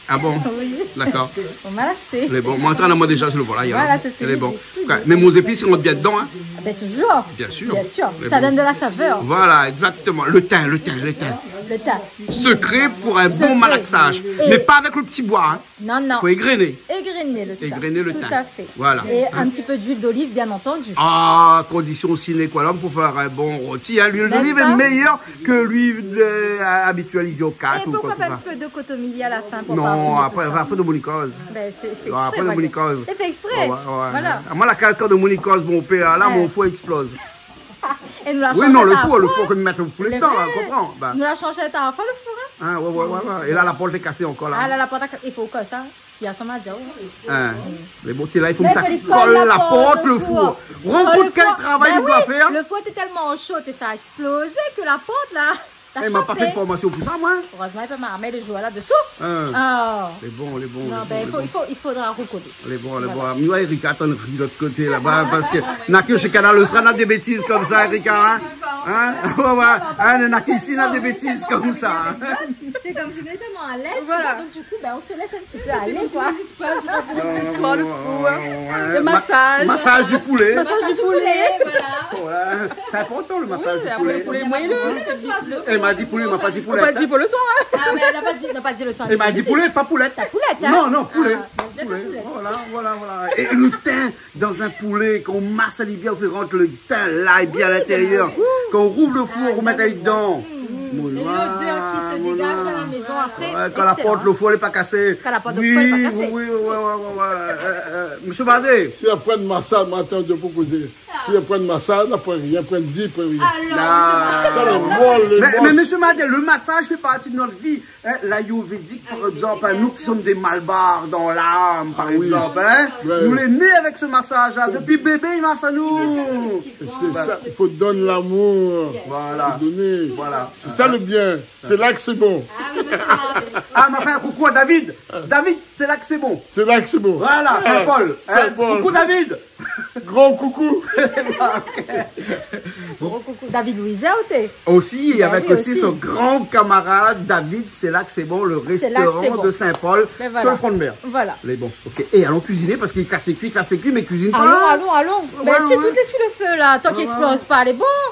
Ah bon ? Oui. Dakor. Fo malaksé. Lé bon. Moin, mi antrèn amoin déza si lo volay, alor. Voilà, sé sak mi di. Lé bon. Pli dou. Mé mon zépis i rant bien dedan, hein. Ah bin, touzour. Bien sir. Bien sir. Lé bon. Sa i donn de la savèr. Voilà, égzaktoman. Lo tin, lo tin, lo tin. Lo tin. Sekré pou in bon malaksaz. Sekré. Mé pa avèk lo ti boi, hein. Non, non. Fo égréné. Égréné lo tin. Égréné lo tin. Tout à fait. Voilà. Hein ? É in ti pé d'luil d'oliv, bien antandu. Ah, kondision sine qua non pou fé in bon roti, hein. N'est-ce pas ? Luil d'oliv lé méyèr ke luil, euh, abitièl, iziokat ou koi ke se soi. É poukoi pa in ti pé de kotomili a la fin pou avoir in gou de sa ? Non, apré, apré demoun i koz. Bin, sé fé ésprè, moin. Non, apré demoun i koz. Sé fé ésprè. Ouais, ouais, ouais. Voilà. Moin, la, kan, kan demoun i koz, mon pèr, la, mon four i èksploz. É nou la shanj in ta four. Oui, non, lo four, lo four ke nou mèt lo poulé dedan, la, ou konpran. Bin. Nou la shanj in ta four, lo four, hein. Ah, ouais, ouais, ouais, ouais. É la, la port lé kasé ankor, la. Ah, la, la port lé kasé. I fo koi, sa ? Yèr soir, ma di, oh. Hein. Mé bon, ti la, i fo ke sa kol la port, lo four. Mé fo li kol la port, lo four. Rann kont kèl travay li doi fèr. Bin oui, lo four té tèlman sho, té sa èksplozé ke la port, la, la shopé. Eh, ma pa fé de formasion pou sa, moin. Erèzman, i pé marmé lo zour la désou. Hein. Ah. Lé bon, lé bon, lé bon. Non, bin, i fo, i fo, i fodra rekodé. Lé bon, lé bon. Voilà. Mi oi Erika atann ri lot koté laba, parske na ke shé Kanal Austral, na dé bétiz konmsa, Erika, hein ? Hein ? Ouais, ouais. Hein, na ke isi, na dé bétiz konmsa, hein ? Sé konm si nou lété tèlman alèz, tu vois, donk, du coup, bin, on se laisse un petit peu aller, quoi. Voilà. Sé konm si nou lès pa, tu vois, pou lé zistoir, lo four, hein. Ouais, ouais, ouais. Lo masaz. Ma-, masaz di poulé. Masaz di poulé, voilà. Ouais, sé inportan, lo masaz di poulé. Oui, apré, lo poulé, moin, lo... Masaz di poulé, ma pa di poulèt. Ou pa di pou lo soir, hein. Ah, mé la pa di, la pa di lo soir. Eh, ma di poulé, pa poulèt. Pa poulèt, hein. Non, non, poulé. Ah, poulé. Voilà, voilà, voilà. É lo tin, dan in poulé, kan ou mas ali bien, ou fé rant lo tin, lay bien a l'intérieur. Ouh. Kan ou rouv lo four, ou mèt ali dedan. Ah, mon noir, mon noir. Et l'odeur qui se dégage dans la maison après, excellent. Ouais, kan la port lo four lé pa kasé. Kan la port lo four lé pa kasé. Oui, oui, oui, ouais, ouais, ouais, ouais. Euh, euh, Monsieur Madé. Si apré in masaz, ma atann pou kozé. Si apré in masaz, apré rien, apré di, apré rien. Alors, Monsieur Madé. Sa lé mol, lé mol. Mé, mé Monsieur Madé, lo masaz i fé parti de nout vi. Hein, l'ayurvédik, par égzanp, hein, nou ki som dé malbar dan lam, par égzanp, hein, nou lé né avèk se masaz la. Dopi bébé, i mas anou. Sé sa, i fo donn lamour. Voilà. Fo doné. Voilà. Sé sa lo bien. Sé la ke sé bon. Ah, ma fé in koukou a David. David, sé la ke sé bon. Sé la ke sé bon. Voilà, Saint-Paul. Hein. Saint-Paul. Koukou David. Gran koukou. Gran koukou. David Louiset oté. Osi, avèk osi son gran kamarad David, sé la ke sé bon, lo restoran de Saint-Paul, sur le front de mer. Bin oui, osi. Voilà. Lé bon, OK. É alon kuiziné, parske li kas lé kui, li kas lé kui, mé kuizine pa. Alon, alon, alon. Ouais, ouais. Bin, si tout lé su lo fé, la, tan k'i èksploz pa, lé bon.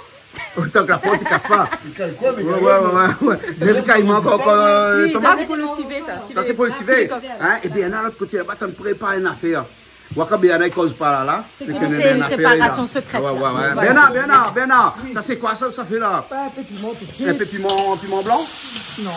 Otan ke la port i kas pa. Ouais, ouais, ouais, ouais. Mé kan i mank ankor, euh, tomat. Oui, sa sé pou lo sivé, sa. Sa sé pou lo sivé. Sivé. Hein, é bin, na lot koté laba, tann prépar in afèr. Wa, kan Bernard i koz pa la, la, sé ke néna in afèr la. Sé ke nou fé in préparasion sekrèt, la. Ouais, ouais, ouais. Voilà. Bernard, Bernard, Bernard, sa sé koi sa, sa fé la ? Ouais, in pé piman, tout de suite. In pé piman, piman blan ? Non,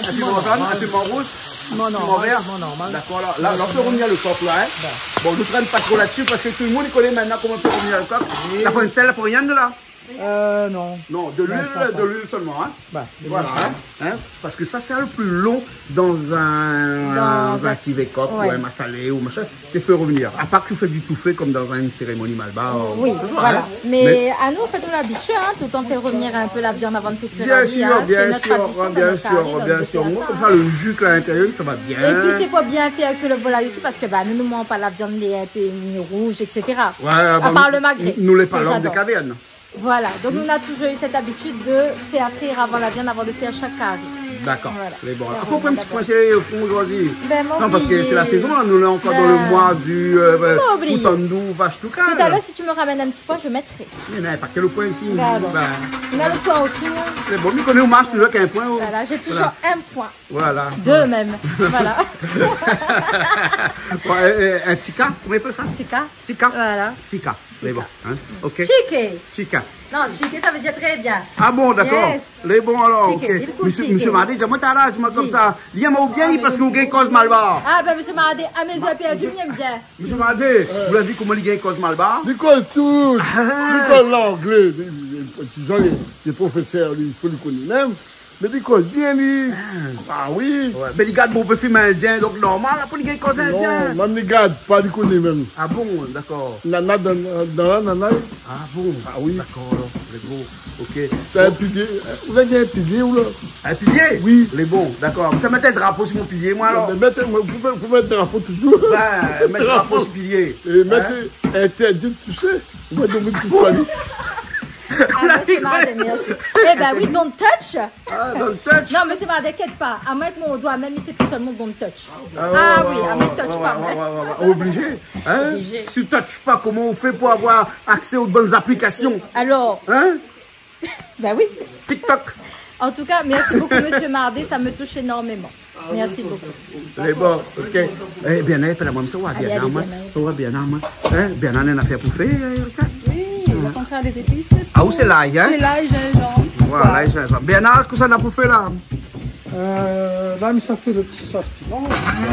piman normal. In piman zone, in piman rouz ? Piman vèr ? Piman normal, piman normal. Dakor, la, la, la, ou pé revnir lo kok, la, hein ? Bon. Bon, nou trène pa tro la dsi, parske tout lo moun i koné mintnan koman fé revnir lo kok. Oui. La poin sèl, la poin rien dedan la. Euh, non. Non, de l'huile, de l'huile seulement, hein. Voilà, hein. Parce que ça, c'est le plus long dans un, dans un civet coq ou un massalé ou machin. C'est fait revenir. À part que tu fais du touffé comme dans une cérémonie malbar ou quoi que ce soit, hein. Mais à nous, en fait, on a l'habitude, hein, tout le temps faire revenir un peu la viande avant de faire cuire la viande, hein. C'est notre tradition dans nos caris, donc de faire ça, hein. Bien sûr, bien sûr. Moi, comme ça, le jus qu'il y a à l'intérieur, ça va bien. Et puis, c'est pour bien faire cuire le volaille aussi, parce que, bah, nous, nous mangeons pas la viande, les, un peu mi-rouge, et cetera. À part le magret, que j'adore. Nous, les Palangres des cavernes. Voilà, donc on a toujours eu cette habitude de faire frire avant la viande, avant de faire chaque cari. D'accord. Voilà. Mé bon, akoz ou pran in ti poin sèl o fon zordi ? Non, parce que c'est la saison, là, nous, là, encore dans le mois du, euh, Outanndou, vache toucale. Tout à l'heure, si tu me ramènes un petit poin, je mettrai. Mé non, pas que le poin ici. Bah, alors. On a le poin aussi, hein. Mé bon, mi koné ou marsh toujours avec un poin, oh. Voilà, j'ai toujours un poin. Voilà. Deux même. Voilà. Bon, euh, euh, un tika, comment on appelle ça ? Tika. Tika. Voilà. Tika. Lé bon, hein ? Ok. Tike. Tika. Non, tike, ça veut dire très bien. Ah bon, d'accord. Yes. Lé bon alors, ok. Tike, di le kou tike. Monsieur Mardé, di amoin talèr, di amoin konmsa. Li yèm aou bien, li, parce que ou gingn koz malbar. Ah ben, monsieur Mardé, à mes yeux, perdu, mi yèm bien. Monsieur Mardé, ou la vi koman li gingn koz malbar ? Li koz tout. Ah. Li koz l'anglé. Li, li, li, dizon, li, li profésèr, li, fo li koné mèm. Mé li koz bien, li. Ah. Ah oui. Ouais. Mé li gard bonpé film indien, donk normal, apré li gingn koz indien. Non, mèm li gard pa, li koné mèm. Ah bon, d'accord. Nana dan, dan la, nana. Ah bon ? Ah oui. D'accord, alors, lé bon. Ok. Sé in pilié. Ou la di in pilié, ou la ? Un pilier ? Oui. Lé bon, d'accord. Sa mèt in drapo si mon pilié, moin, alors. Mé mèt, pou, pou mèt drapo toujours. Ben, mèt drapo si pilié. Hein ? É mèt interdit, tu sais. Ou va dormir tout seul. Ah, monsieur Mardé, merci. Eh ben oui, don't touch. Ah, don't touch. Non, monsieur Mardé, inquiète pas. À moi, avec mon doigt, même, il fait tout seul mon don't touch. Ah oui, ah, mais touch pas, ouais, ouais. Obligé, hein ? Obligé. Si tu touches pas, comment on fait pour avoir accès aux bonnes applications ? Alors. Hein ? Ben oui. TikTok. En tout cas, merci beaucoup, monsieur Mardé, ça me touche énormément. Merci beaucoup. Lé bon, ok. Eh, bien-être, la, moin, sa va bien, hein, moin. Sa va bien, hein, moin. Hein, bien, néna in afèr pou fé, euh, Erika ? Oui, on va faire des épices. Ah, ou sé lay, hein ? Sé lay, zinzanm. Voilà, lay, zinzanm. Bernard, kosa na pou fé la ? Euh, la, mi sa fé le ti sos piman.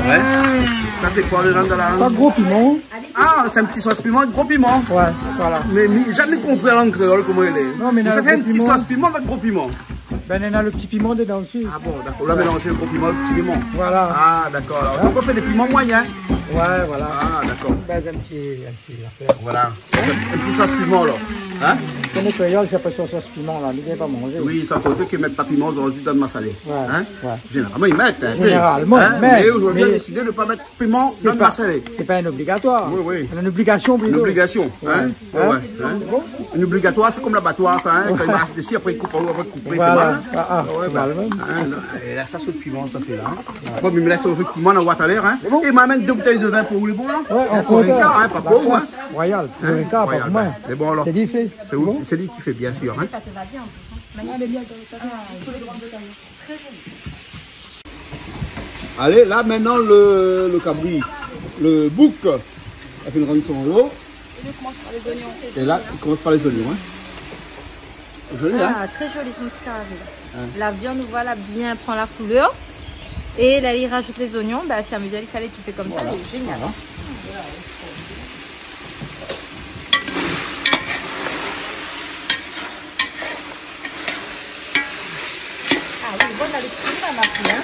Ouais. Sa, sé koi, le nom de la... Sa, gro piman. Ah, sé in ti sos piman, gro piman. Ouais, voilà. Mé, mé mi la zamé konpri la lang kréol, koman i lé. Non, mé sa fé in ti sos piman avèk gro piman. Ben, néna le ti piman dedan osi. Ah bon, d'accord. Ou la mélanzé le gro piman, le ti piman. Voilà. Ah, d'accord. Alors, donc, on fait des piments moyens. Ouais, voilà. Ah, d'accord. Ben, in ti, in ti afèr. Voilà. In ti sos piman, alors. Hein ? Koman kréol, sa i apèl sos piman, la. Li vien pa manzé. Oui, sa, koté ki mèt pa piman, zordi, dan le massalé. Ouais, ouais. Hein ? Zénéralman, i mèt in pé. Zénéralman, hein ? Mé zordi, on a décidé de pa mèt piman dan le massalé. Sé pa in obligatoire. Oui, oui. In obligasion, plito. In obligasion, hein ? Ouais, ouais. Bon. In obligatoire, sé konm labatoir, sa, hein, kan i marsh dési, apré i koup, apré i koup, i fé mal, hein. Voilà. Ah, ah, ouais, bah, ouais. Hein, non, é la, sa, sé le piman, sa fé la, hein. Bon, mé la, sé le piman, on va talèr, hein. Bon. É ma amenn dé boutèy de vin pou ou, lé bon, la ? Ouais, in Ricard, hein, pa pou ou, hein. Royal. Hein ? Ricard, pa pou moin. Mé bon, alors, sé li ki fé. Sé ou, sé li ki fé, bien sûr, hein. Ça te va bien, en plus, hein. Magnifique. Allez, là, maintenant, le, le cabri, le bouc, la fine rann son lo. Et nous, on commence par les oignons. Et là, on commence par les oignons, hein. Joli, hein ? Ah, très joli, son petit carré, là. Hein. La viande, voilà, bien prend la couleur. Et là, il rajoute les oignons. Bah, au fur et à mesure, il fallait tout faire comme ça. Voilà. C'est génial. Voilà. Ah oui, bon, néna le ti kou d'min, ma fille, hein.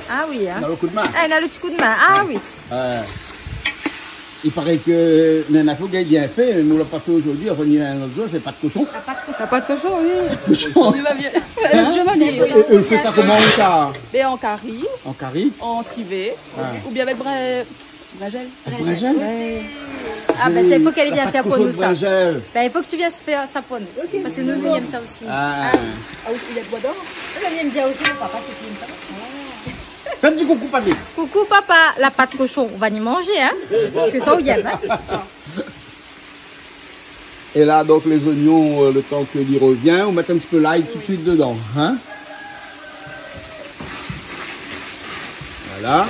Ah oui, hein. Néna le kou d'min. Ah, néna le ti kou d'min. Ah oui. Euh, i paré ke néna in afèr ki lé bien fé, mé nou la pa fé zordi, anfin, néna in ot zour, sé pat koshon. La pat koshon. La pat koshon, oui. Koshon. Li va bien. Hein ? Li va bien, oui. É, é ou fé sa koman, ou, sa ? Ben, en cari. En cari ? En civet. Ah. Ou bien avec brin-, Brinzèl. Brinzèl ? Ouais. Ah, ben, sa, i fo kèl i vien fé pou nou, sa. La pat koshon brinzèl. Ben, i fo ke ou vien fé sa pou nou. Ok. Parske nou, nou yèm sa osi. Ah. Ah, ou, ou yèm bwa d'or ? Oui, nou yèm bien osi, mon papa, sé ki yèm sa. Fé in ti koukou, papé. Koukou, papa. La pat koshon, ou va ni manzé, hein ? Parske sa, ou yèm, hein ? Et là, donc, les oignons, euh, le temps que li revien, ou mèt in ti pé lay tout de suite dedan, hein ? Voilà.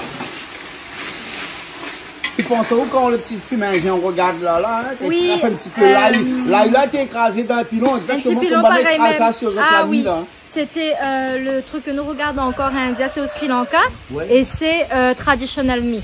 Ou pans aou kan le ti film indien, ou rogard la, la, hein, ou mèt in ti pé lay, euh, lay la té ékrazé dan in pilon, in ti pilon, exactement, parèy, konm nou ékraz sa sur le plat, la. Ah oui. C'était, euh, le truc que nous regardons encore, indien, c'est au Sri Lanka, ouais, et c'est, euh, traditional meat.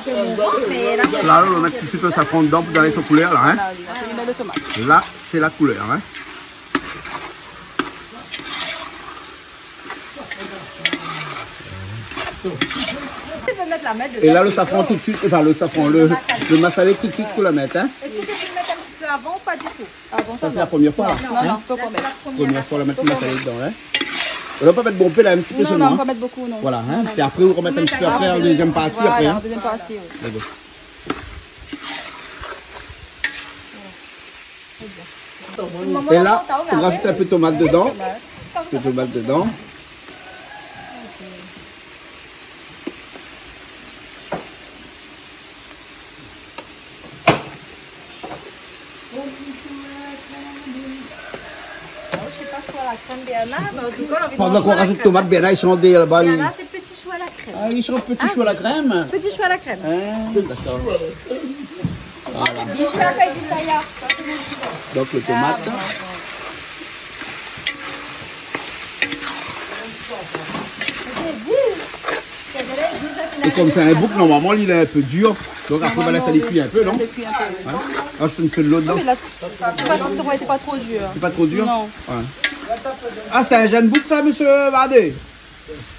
in pé mon rant, mé la, la, nou va mèt tout suit lo safran dedan pou done son koulèr la, in. Voilà, li va mèt lo tomat. La sé la koulèr, in. Tu peux mettre la mettre dedans. É la, lo safran tout suit, anfin, lo safran, lo, lo masalé tout suit pou la mèt, in. Est-ce que tu peux le mettre un petit peu avant ou pas du tout ? Sa sé la promièr foi la. Non, non, non, pokor mèt. Promièr foi la mèt lo masalé dedan la. Ou la pa mèt bonpé la, in ti pé solman, in. Non, non, pa mèt bonpé, non. Voilà, in. Non, non. Sé apré ou romèt in ti pé apré, an dézièm parti apré, in. Voilà, an dézièm parti, oui. Dakor. É la, ou rajout in pé tomat dedan. In pé tomat dedan. Pandan k'ou rajout tomat, Bernard, li shant dèrièr laba, li. Bernard, sé péti shou a la krèm. Ah, li shant péti shou a la krèm. Péti shou a la krèm. Ah, dakor. Voilà. Donk lo tomat. É kom sé in bouk, normalman li lé in pé dir. Donk apré, ou va lès ali kui in pé, non ? Normalman, oui. Li lès ali kui in pé, oui. In ? Rajout in pé dolo dedan. Non, mé la, pa, pa, pa tro dir. Lé pa tro dir ? Non. Ouais. Ah, sé in jenn bouk sa, mésyé Bardé ?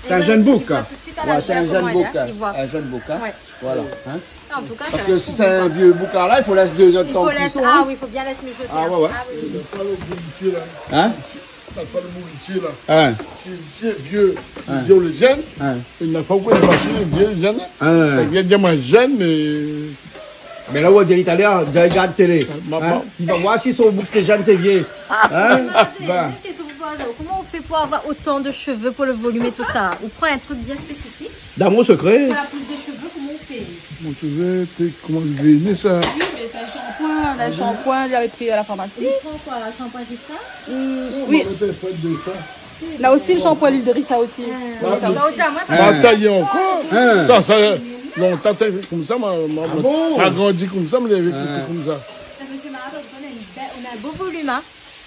Sé in jenn bouk, in. Li voi tout suit a la zèr koman li lé, li voi. Ouais, sé in jenn bouk, in. In jenn bouk, in. Ouais. Voilà, in. An tou ka, sa va èt bon. Parske si sé in vié bouk la, i fo lès dé zèr d'tan de kuison, in. I fo lès, ah oui, i fo bien lès mijoté, in. Ah ouais, ouais. Ah oui. Ou na pa lo bouritié la. In ? Ou na pa lo bouritié la. In. Si, si sé vié, vié lé jenn, i na pa ankor de mashine, vié lé jenn, in. In. Vié lé jenn, mé Mé la, ou la di talèr, li gard télé. Maman. In ? Li va voir si son bouk té jenn, té vié. In ? Bin. Koman ou fé pou avoir otan de shové pou lo volim é tout sa ? Ou pran in truk bien spésifik ? Dans mon secret. Pou la pous de shové, koman ou fé ? Mon shové, té, koman li vien sa ? Oui, mé sé in shanpoin, in shanpoin li lavé pri a la farmasi. Ou pran koi, in shanpoin Rissa ? Hmm, oui. Ou mèt in pé de sa. Na osi lo shanpoin luil de Rissa osi. Ah. Rissa osi. Sa, ou di amoin, parske... Ah. Sa, sa, lontan té konmsa, ma, ma, ma grandi konmsa, ma lévé konmsa. Ah bon ? Sa, mésyé Marado, ou na in bèl, ou na in bo volim, in.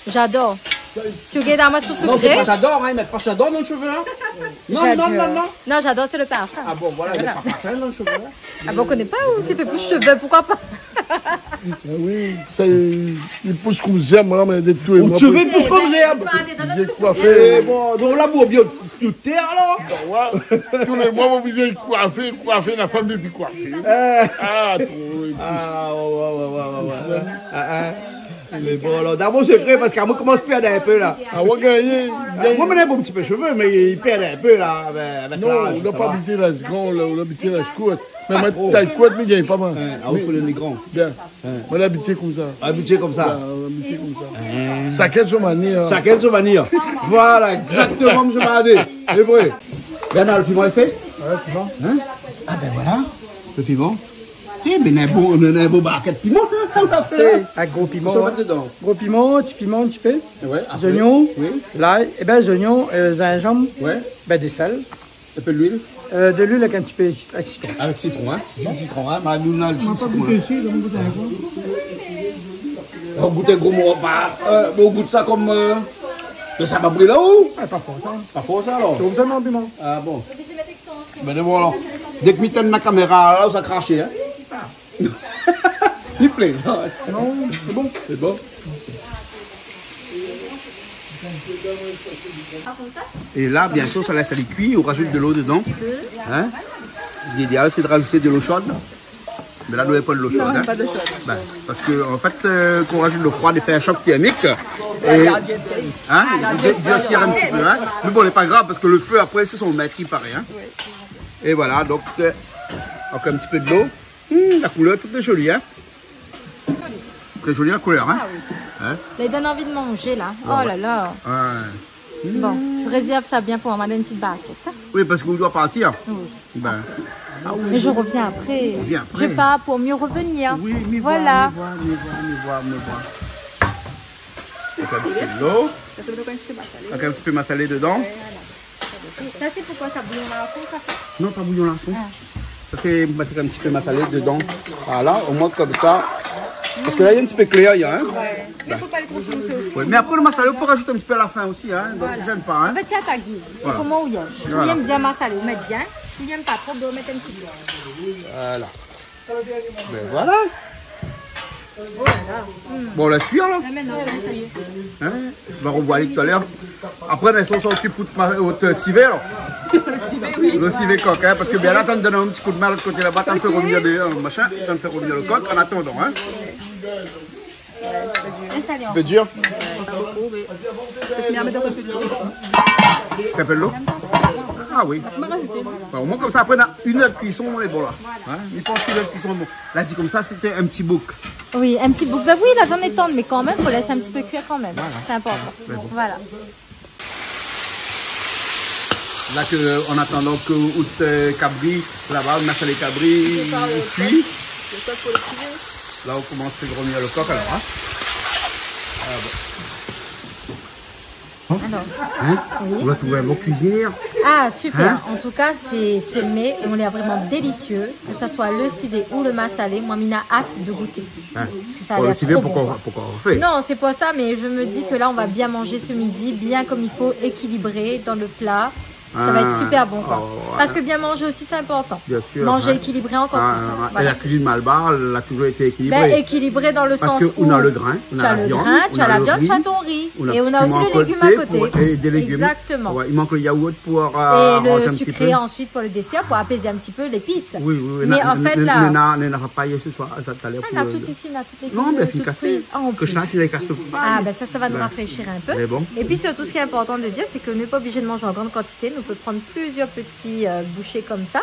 J'adore. Si ou gard amoin sou sekré. Non, sé pa j'adore, in, i mèt pa j'adore dan lo shové, in. Non, non, non, non. J'adore. Non, j'adore, sé lo parfin. Ah bon, voilà, i mèt pa parfin dan lo shové, in. Ah bon, ou koné pa, ou, sé fé pou shové, poukoi pa ? Ah oui, sa, li pous konm zèrb, moin la, mé de tout lé moi. Out shové i pous konm zèrb. Li lé koifé. Eh bon, donk la, bour bien tout tèr, alor. Ba ouais. Tou lé moi, moin oblizé koifé, koifé, la fanm i pi koifé. Eh. Ah, tro, i pous. Ah, ouais, ouais. Ah, ah. Mé bon, alor, dan mon sekré, parske moin komans pèrd in pé la. Ah, ou gingn, gingn. Moin, moin néna in bon ti pé shové, mé i pèrd in pé la, avèk, avèk laz, sa va. Non, ou la pa abitié laz gran, ou la, ou la abitié laz kourt. Mé moin, tay kourt, mi gingn pa, moin. Ah, ou fo lé gran. Bien. Moin la abitié konmsa. Abitié konmsa. Bien, abitié konmsa. Shakinn son manièr. Shakinn son manièr. Voilà, égzaktoman, mésyé Bardé. Sé vré. Bernard, lo piman lé fé ? Ouais, piman. In ? Ah bin voilà, lo piman. Eh bin, in bon, in bon barkèt piman. Sé in gro piman, ouais. Sa i mèt dedan ? Gro piman, ti piman, ti pé. Ouais, apré. Zoignon, oui. Lay, é bin, zoignon, euh, zinzanm, ouais, bin, de sèl. In pé luil. Euh, de l'huile avec un petit peu, avec citron. Avec citron, hein ? Jus de citron, hein ? Ma, nou, nou, jus de citron, hein. Moi, pas goûté ici, donc on goûte un coup. On goûte un gros morso, bah, euh, on goûte ça comme, euh, de sa babri là, ou ? Ah, pas fort, ça. Pas fort, ça, alors ? T'as besoin d'un piment ? Ah, bon. Ben, bon, alors. Dès que mi tann la caméra, là, sa i krash, hein ? Il plaisante. Non, c'est bon. C'est bon. Et là, bien sûr, ça laisse aller cuire, on rajoute de l'eau dedans. Hein ? L'idéal, c'est de rajouter de l'eau chaude. Mais là, nou na pa de l'eau chaude, hein. Non, pas d'eau chaude. Ben, parce que, en fait, euh, quand on rajoute de l'eau froide, il fait un choc thermique. Ça garde, je sais. Hein ? Ça garde, je sais. Il détire un petit peu, hein. Mais bon, c'est pas grave, parce que le feu, après, c'est son maître, il paraît, hein. Oui. Et voilà, donc, euh, encore un petit peu de l'eau. Hmm, la couleur, tout est joli, hein. Très jolie la couleur, hein. Ah oui. Hein ? Ça donne envie de manger, là. Ouais, ouais. Oh là là. Ouais. Bon, je réserve ça bien pour moi, dans une petite barquette, hein. Oui, parce qu'on doit partir. Oui. Ben. Ah oui. Mais je reviens après. On revient après. Je pars pour mieux revenir. Oui, mi voir, mi voir, mi voir, mi voir, mi voir. Voilà. Donc, un petit peu de l'eau. Ça fait encore un petit peu massalé. Avec un petit peu massalé dedans. Ouais, voilà. Ça, c'est pourquoi ça, bouillon larson, ça fait ? Non, pas bouillon larson. Ah. Ça, c'est mettre un petit peu massalé dedans. Voilà, au moins comme ça. Parce que là, il est un petit peu clair, il y a, hein. Ouais. Mais faut pas aller trop foncé aussi. Ouais, mais après, le massalé, on peut rajouter un petit peu à la fin aussi, hein. Donc, voilà. Gêne pas, hein. En fait, c'est à ta guise. Voilà. C'est comme ou i èm. Voilà. Si ou i èm bien massalé, ou mèt bien. Si ou i èm pa tro, ben, ou mèt in ti pé. Voilà. Ben voilà. Oh là là. Bon, on laisse cuire, là. Là, maintenant, ça y est. Hein ? On va revoir tout à l'heure. Après, ben, si on s'occupe de ma, euh, sivé, alors. Le sivé, oui. Le sivé coq, hein, parce que bien là, t'as donné un petit coup de main de l'autre côté là-bas, t'as fait revenir des, euh, machin, t'as fait revenir le coq en attendant, hein. Un petit peu dur. Pas beaucoup, mais peut-être bien mettre un peu de l'eau. Un peu de l'eau ? Ah oui. Parce que moi, rajouter, non. Bah, au moins, comme ça, après, on a une heure de cuisson, on est bon, là. Hein ? Je pense qu'une heure de cuisson, bon. Là, dit comme ça, c'était un petit bouc. Oui, un petit bouc. Ben oui, la viande est tendre, mais quand même, faut laisser un petit peu cuire quand même. Voilà. C'est important. Mais bon. Voilà. Là, que, en attendant que out, euh, cabri, là-bas, on a fait les cabris cuits. Le coq pour le poulet. Là, on commence à faire revenir le coq, alors, hein. Ah, bon. Alors, hein ? Oui. On va trouver un bon cuisinier. Ah, super. Hein ? En tout cas, ces, ces mets ont l'air vraiment délicieux. Que ça soit le sivé ou le massalé, moi, mi na hâte de goûter. Hein. Parce que ça a l'air trop bon, quoi. Bon, le sivé, pourquoi, pourquoi on fait ? Non, c'est pas ça, mais je me dis que là, on va bien manger ce midi, bien comme il faut, équilibré dans le plat. Ça va être super bon, quoi. Ah, ouais. Parce que bien manger aussi, c'est important. Bien sûr, hein. Manger équilibré encore plus. Ah, ouais. Voilà. Et la cuisine malbar, elle a toujours été équilibrée. Ben, équilibré dans le sens où tu as le grain, tu as la viande, tu as le riz, et on a aussi les légumes à côté. Parce qu'on a le grain, on a la viande, on a le petit moment à côté pour, et des légumes. Exactement. Ouais, il manque le yaourt pour, euh, arranger un petit peu. Et le sucré ensuite pour le dessert, pour apaiser un petit peu l'épice. Oui, oui, oui. Mais en fait, là, on a, on a, on a pas hier ce soir, tout à l'heure. Ah, on a tout ici, on a tout. Non, ben, fine kasé. Ah, en plus. Ke sa, sé lé kas pa. Ah, ben ça, ça va nous rafraîchir un peu. Mais bon. Et puis surtout, ce qui est important de dire, c'est que nou lé pa obligé de manger en grande quantité. Nou peut prendre plusieurs petits, euh, bouchées comme ça.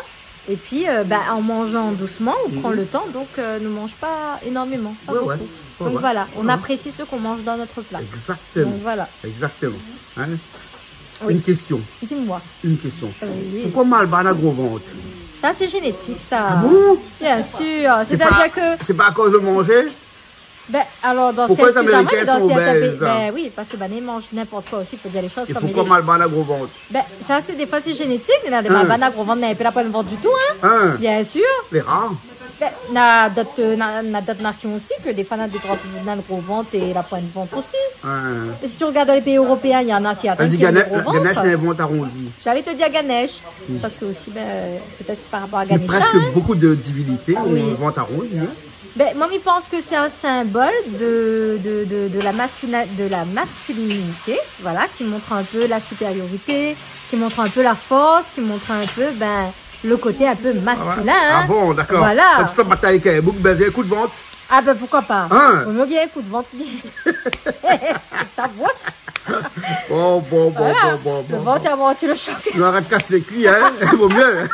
Et puis, euh, ben, en mangeant doucement, on prend le temps, donc, euh, nou manz pa énormément, pas beaucoup. Ouais, ouais. Donc voilà, on apprécie ce qu'on mange dans notre plat. Exactement. Donc voilà. Exactement. Hein ? Oui. Une question. Dis-moi. Une question. Oui. Pourquoi malbar na gro vant ? Ça, c'est génétique, ça. Ah bon ? Bien sûr. C'est pas, c'est-à-dire que c'est pas à cause de manger ? Ben, alors, dans ce cas, excusez-moi, mais dans ce cas, pourquoi les Américains sont obèses, hein ? Ben oui, parce que, ben, ils mangent n'importe quoi aussi, faut dire les choses comme il est. Et pourquoi malbar na gro vant ? Ben, ça, c'est, des fois, c'est génétique, néna dé malbar na gro vant, néna pa la poin vant du tout, hein. Hein ? Bien sûr. C'est rare. Ben, na d'autres, na, na d'autres nations aussi, que des fois, na des gros, na le gros ventre et la poigne de ventre aussi. Hein. Et si tu regardes dans les pays européens, il y en a asiatiques qui ont des gros ventres. Ganesh, na in vant arondi. J'allais te dire Ganesh, parce que aussi, ben, peut-être c'est par rapport à Ganesh, hein. Mais presque beaucoup de divinités ont un ventre arrondi, hein. Ben, moi, je pense que c'est un symbole de, de, de, de la masculin-, de la masculinité, voilà, qui montre un peu la supériorité, qui montre un peu la force, qui montre un peu, ben, le côté un peu masculin, hein. Ah ouais. Ah bon, d'accord. Voilà. Kan ou sa batay èk in boug, ben, in kou d'vant. Ah ben, pourquoi pas ? Hein ? Vo myé gingn in kou d'vant. Sa vo. Bon, bon, bon, bon, bon, bon. Voilà. Le ventre, il amortit le choc. Nou arèt kas lé kui, hein. Vo myé.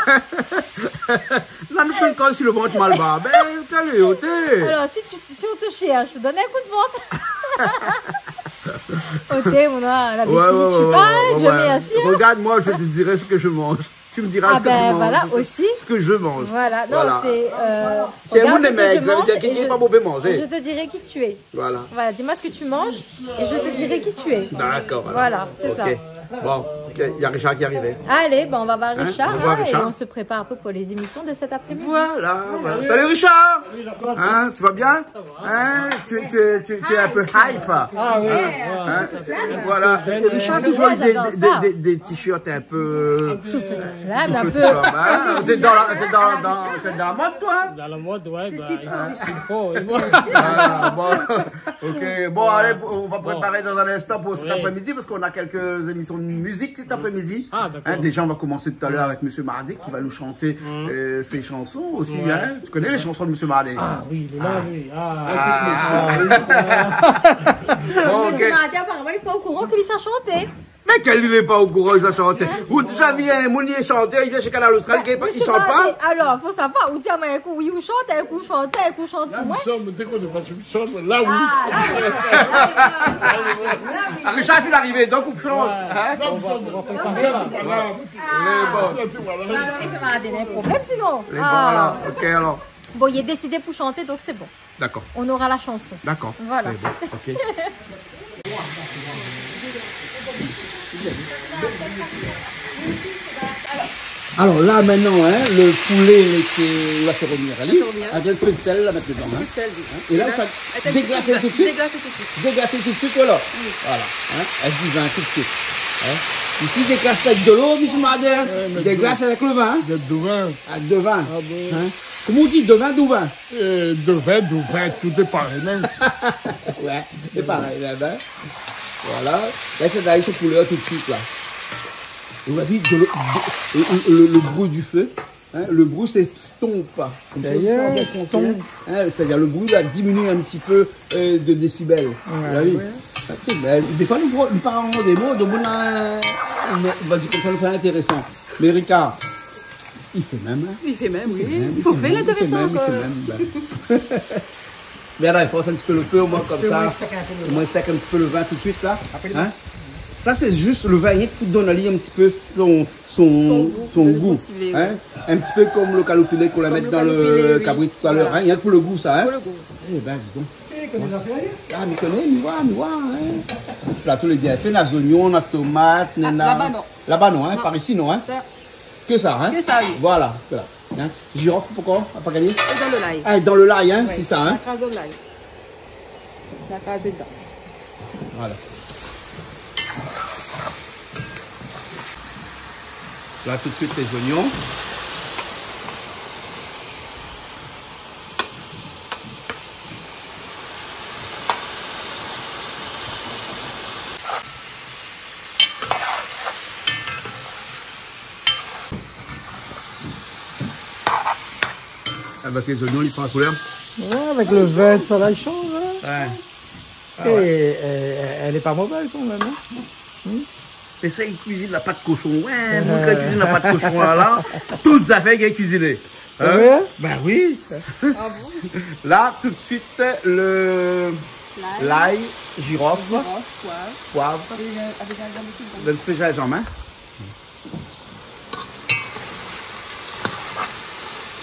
La, nou tonm ankor si le vant malbar. Ben, kalé, oté. Alors, si tu, si on te cherche, je te donne un coup de ventre. Oté, on a l'habitude, tu parles, je mets assis, hein. Ouais, ouais, ouais, ouais, ouais. Regarde-moi, je te dirai ce que je mange. Tu me diras ce que tu manges. Ah ben, voilà, aussi. Ce que je mange. Voilà. Non, c'est, euh, regarde ce que je mange et je, c'est un monde de mecs, ça veut dire qu'il est pas mauvais manger. Et je te dirai qui tu es. Voilà. Voilà, dis-moi ce que tu manges et je te dirai qui tu es. D'accord, alors. Voilà, c'est ça. Ok. Bon, OK, il y a Richard qui est arrivé. Allez, ben, on va voir Richard, hein, et on se prépare un peu pour les émissions de cet après-midi. Voilà, voilà. Salut Richard. Salut Jean-Claude. Hein, tu vas bien ? Hein, tu, tu, tu, tu es un peu hype. Ah oui. Hein ? Voilà. Et Richard, tu joues avec des, des, des, des, des t-shirts un peu... Tout feu de flamme, un peu. Hein ? T'es dans la, t'es dans, dans, t'es dans la mode, toi ? Dans la mode, ouais. C'est ce qu'il faut, Richard. Ah, bon. OK, bon, allez, on va préparer dans un instant pour cet après-midi parce qu'on a quelques émissions de musique cet après-midi. Ah, d'accord. Hein, déjà, on va commencer tout à l'heure avec Monsieur Mardet qui va nous chanter, euh, ses chansons aussi, hein. Tu connais les chansons de Monsieur Mardet ? Ah oui, il est là, lui. Ah. Bon, OK. Monsieur Mardet, apparemment, il est pas au courant que lui sa chanté. Mé kèl, li lé pa o kouran, li sa shanté. Ou la déza vi in moun i shant, li vien shé Kanal Austral, li shant pa. Alor, fo savoir, ou di amoin in kou, oui, ou shant, in kou, shant, in kou, shant. La, nou shann, dé k'ou lé pa sir, nou shann, la, oui. Ah, la, oui. Ah, Richard, li arivé, donk ou shant. Hein ? La, nou shann, nou shann, voilà. Lé bon. Alor, sa va donn in problèm, sinon. Lé bon, alor. OK, alor. Bon, li lé désidé pou shanté, donk sé bon. D'accord. On aura la chanson. D'accord. Voilà. Très bien. OK. Alors là, maintenant, hein, le poulet, il était, il va se revenir, allez. Il va se revenir. Avec un peu de sel, là, maintenant, hein. Un peu de sel, oui. Hein. Et là, ça déglace tout de suite. Déglace tout de suite. Déglace tout de suite, voilà. Oui. Voilà. Hein. Avec du vin tout de suite. Hein. Ici, déglace avec de l'eau, monsieur Mardet. Ouais, mais déglace avec le vin, hein. De, de vin. Ah, de vin. Ah bon. Hein. Koman ou di, de vin, de vin ? Euh, de vin, de vin, tout lé parèy, mèm. Ouais, sé parèy, la, ben. Voilà. La, sa va èt son koulèr tout de suite, là. Et on va vite de le, de, le, le, le bruit du feu, hein, le bruit s'estompe. Comme ça, on sent bien qu'on stomp. Hein, c'est-à-dire, le bruit va diminuer un petit peu, euh, de décibels. Ouais, ouais. Vous avez vu ? Ok, ben, des fois, nous, nous parlons des mots, de bon, euh, on va dire comme ça, nous fait intéressant. Mais Ricard, i fé mèm, hein. I fé mèm, oui. I fé mèm, i fé mèm, i fé mèm, i fé mèm, ben. Mé la, i fors in ti pé lo fé, omoin, konmsa. Omoin, i sèk in ti pé lo vin tout de suite, la. Hein ? Sa, sé zis lo vin, rienk pou donn ali in ti pé son, son, son gou. Son gou, de motivé, ouais. Hein ? In ti pé konm lo kaloupilé k'ou la mèt dan lo kabri talèr, hein. Konm lo kaloupilé, oui. Voilà. Rienk pou lo gou, sa, hein. Pou lo gou. Eh ben, dis donc. Eh, koné zafèr, hein ? Ah, mi koné, mi voi, mi voi, hein. Plato lé bien fé, na zoignon, na tomat, na... Ah, laba, non. Laba, non, hein, par ici, non, hein. Sa. Ke sa, hein ? Ke sa, oui. Voilà, voilà. Hein ? Jirof, poukoué ? A pa gingné ? É dan lo lay. Ah, dan lo lay, hein, sé sa, hein ? Ouais, la kraz dan lo lay. La kraz dedan. Voilà. La, tout de suite, les oignons. Avèk lé zoignon, li pran la koulèr. Ouais, avèk lo vin, sa la, li shanj, hein. Ouais. Ah ouais. É, euh, lé pa mové kan mèm, hein. Hmm. É sa, i kuizine la pat koshon. Ouais, moun ki kuizine la pat koshon, la, la, tout zafèr i kuizine. Hein ? Ah ouais ? Ben oui. Ah bon ? La, tout de suite, le, l'ail, jirof, poiv. Jirof, poiv. Avèk in, avèk in, avèk in pé zinzanm, hein.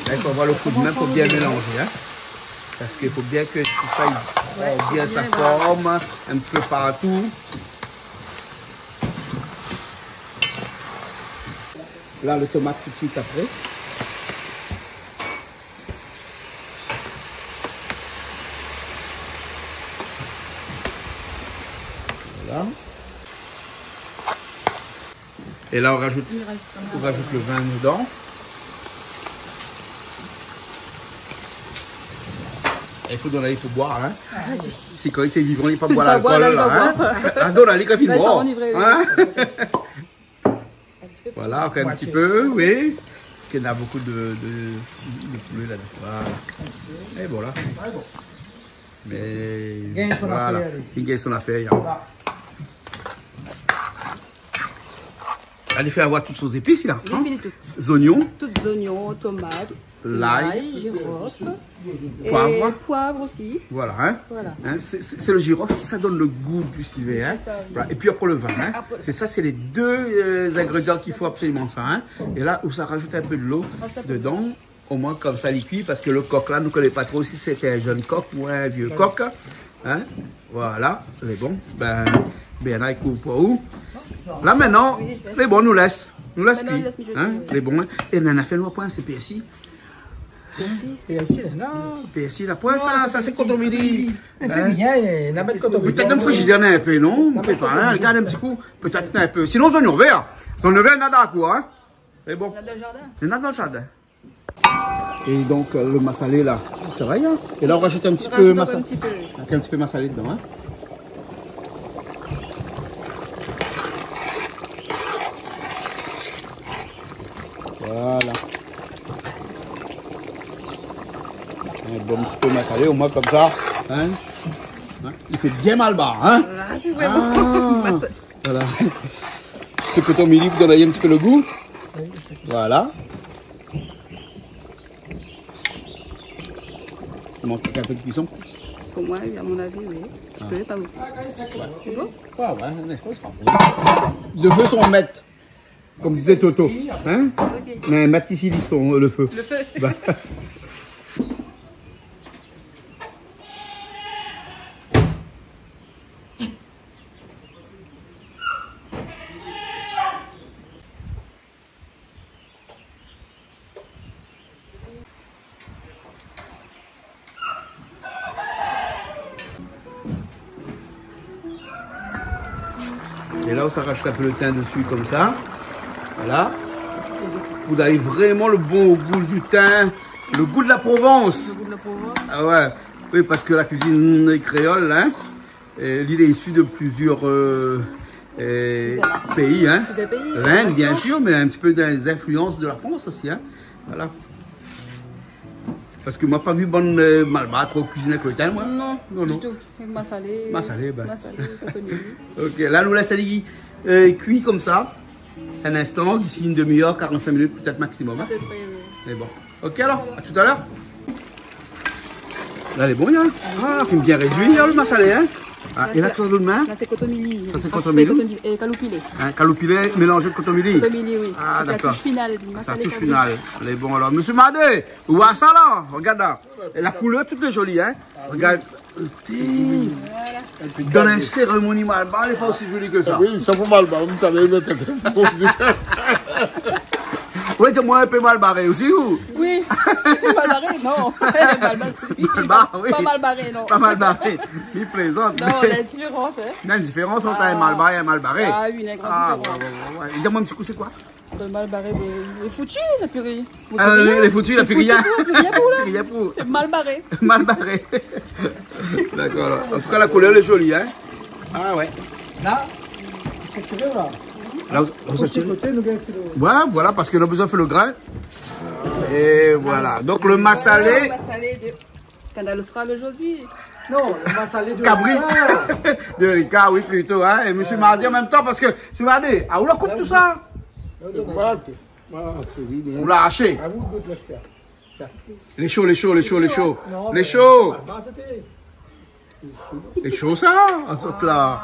La, i fo avoir lo kou d'min pou bien mélanzé, hein. Parske i fo bien ke tout sa, i pran bien sa form, in ti pé partou. La, lo tomat tout de suite apré. Voilà. É la, ou rajout, ou rajout lo vin dedan. I fo donn ali pou boir, hein. Ah oui. Si kan li té vivan, li pa boir lalkol, la, hein. Li pa boir lalkol. Ah, donn ali kan li fini boir. Sa, sa, on est vrai, oui. Hein ? In ti pé plis. Voilà, ankor in ti pé, oui. Parske na bonpé de, de, de poulé la-dedan. Voilà. É voilà. Mé voilà. Li gingn son afèr, li. Li gingn son afèr, hein. Voilà. Alé, fé avoir tout son zépis, la, hein ? Zépis, tout. Zoignon. Tout zoignon, tomat, lay, jirof. Poiv. É poiv osi. Voilà, hein. Voilà. Hein, sé, sé, sé lo jirof ki sa donn lo gou du sivé, hein. Sé sa, oui. Voilà. É pi apré lo vin, hein. Apré. Sé sa, sé lé dé, euh, ingrédian k'i fo absoliman sa, hein. É la, ou sa rajout in pé dolo dedan. Omoin, konmsa, li kui, parske lo kok la, nou koné pa tro si sé in jenn kok ou in vié kok. Hein ? Voilà, lé bon. Ben, Bernard i kouv pou ou. La, mintnan, lé bon, nou lès. Nou lès kui. Mintnan, nou lès kui. Hin ? Lé bon, hin ? É nana fé nou pran, sé pèrsi. Pèrsi. Pèrsi, la. Pèrsi, la. Pran sa, sa sé koton mili. Mé sé bien, la mèt koton mili. Pétèt dan frizidèr, nana in pé, non ? Ou pé pa, hin ? Gard in ti kou. Pétèt nana in pé. Sinon, zonion vèr. Zonion vèr, nana dan la kour, hin ? Lé bon. Nana dan le jardin. Nana dan le jardin. É donk, euh, le masalé la, sa va, hin ? É la, nou rajout in ti pé masalé. Nou rajout in ti pé. Avèk in ti pé masalé dedan, hin ? Voilà. In bon ti pé masalé, omoin konmsa, hin ? Hin ? I fé bien malbar, hin ? Ah, sé vréman. Ah. Voilà. Sé koton mili pou donn in ti pé le gou. Voilà. I mank in pé de kuison. Pou moin, a mon avi, oui. In ti pé, pa boukou. Lé bon ? Ouais, ouais, in instan, sé pa bon. Le fé son mèt, konm té di Toto. Hin ? Ok. Mé mèt isi, li son, le fé. Le fé. Bah. É la, ou sa rajout in pé le tin desi, konmsa. Voilà. Pou donn vréman le bon gou du tin, le gou de la Provence. Le gou de la Provence. Ah ouais. Oui, parske la kuizine kréol, hin, euh, li lé isi de plizièr, euh, euh, péi, hin. Plizièr péi, bien sir. L'Inde, bien sir, mé in ti pé dan lé zinflians de la Frans osi, hin. Voilà. Parske moin la pa vi bann, euh, malbar tro kuizine avèk le tin, moin. Non, non, du tou. Avèk masalé. Masalé, ben. Masalé, koton mili. Ok, la, nou lès ali, euh, kui konmsa. In instan, d'ici une demi-heure, quarante-cinq minutes, pétèt maximum, hin. À peu près, oui. Mé bon. Ok, alor, à tout à l'heure. La, lé bon, hin. Ah, fine bien rédui, hin, le masalé, hin. Ah, é la, sa, tout le moun, hin. La, sé koton mili. Sa, sé koton mili. Koton mili, euh, kaloupilé. Hin, kaloupilé mélanzé de koton mili. Koton mili, oui. Ah, dakor. Sé la toush final, masalé kabri. Sé la toush final. Lé bon, alor. Mésyé Madé, ou voi sa, la ? Regard la. É la koulèr, tout lé zoli, hin. Regard. Voilà. Dan in sérémoni malbar, lé pa osi zoli ke sa. Ah oui, sa pou malbar, ou té la mèt in pé. Ouais, di amoin, in pé malbaré osi, ou ? Oui. Malbaré, non. Malbar. Malbar, oui. Pa malbaré, non. Pa malbaré. Mi plézant. Non, la diférans, hin. Néna in diférans ant in malbar é in malbaré. Ah oui, néna in gran diférans. Ah, ouais, ouais, ouais, ouais. É di amoin in ti kou, sé koi ? Le malbaré, lé, lé fouti, la piri. Ah oui, lé fouti, la piri, hin. Lé fouti, la piri, hin. Piri pou la. Malbaré. Malbaré. Dakor, alor. An tou ka, la koulèr lé zoli, hin. Ah ouais. La, ou sa tir, la. La, ou, ou sa tir. Pou se koté, nou gingn fé le... Ouais, voilà, parske nou la bezoin fé le grin. É voilà. Donk, le masalé. Le masalé de Kanal Austral zordi. Non, le masalé de Ricard. Kabri. De Ricard, oui, plito, hin. É Mésyé Madé an mèm tan, parske, Mésyé Madé, ah, ou la koup tout sa ? Non, non, non. Voilà, sé li, mé... Ou la ashé. Ah, ou gout, Lester. Tiens. Lé sho, lé sho, lé sho, lé sho. Non, mé... Lé sho. Malbar, sété... Lé sho, sa, an sort la.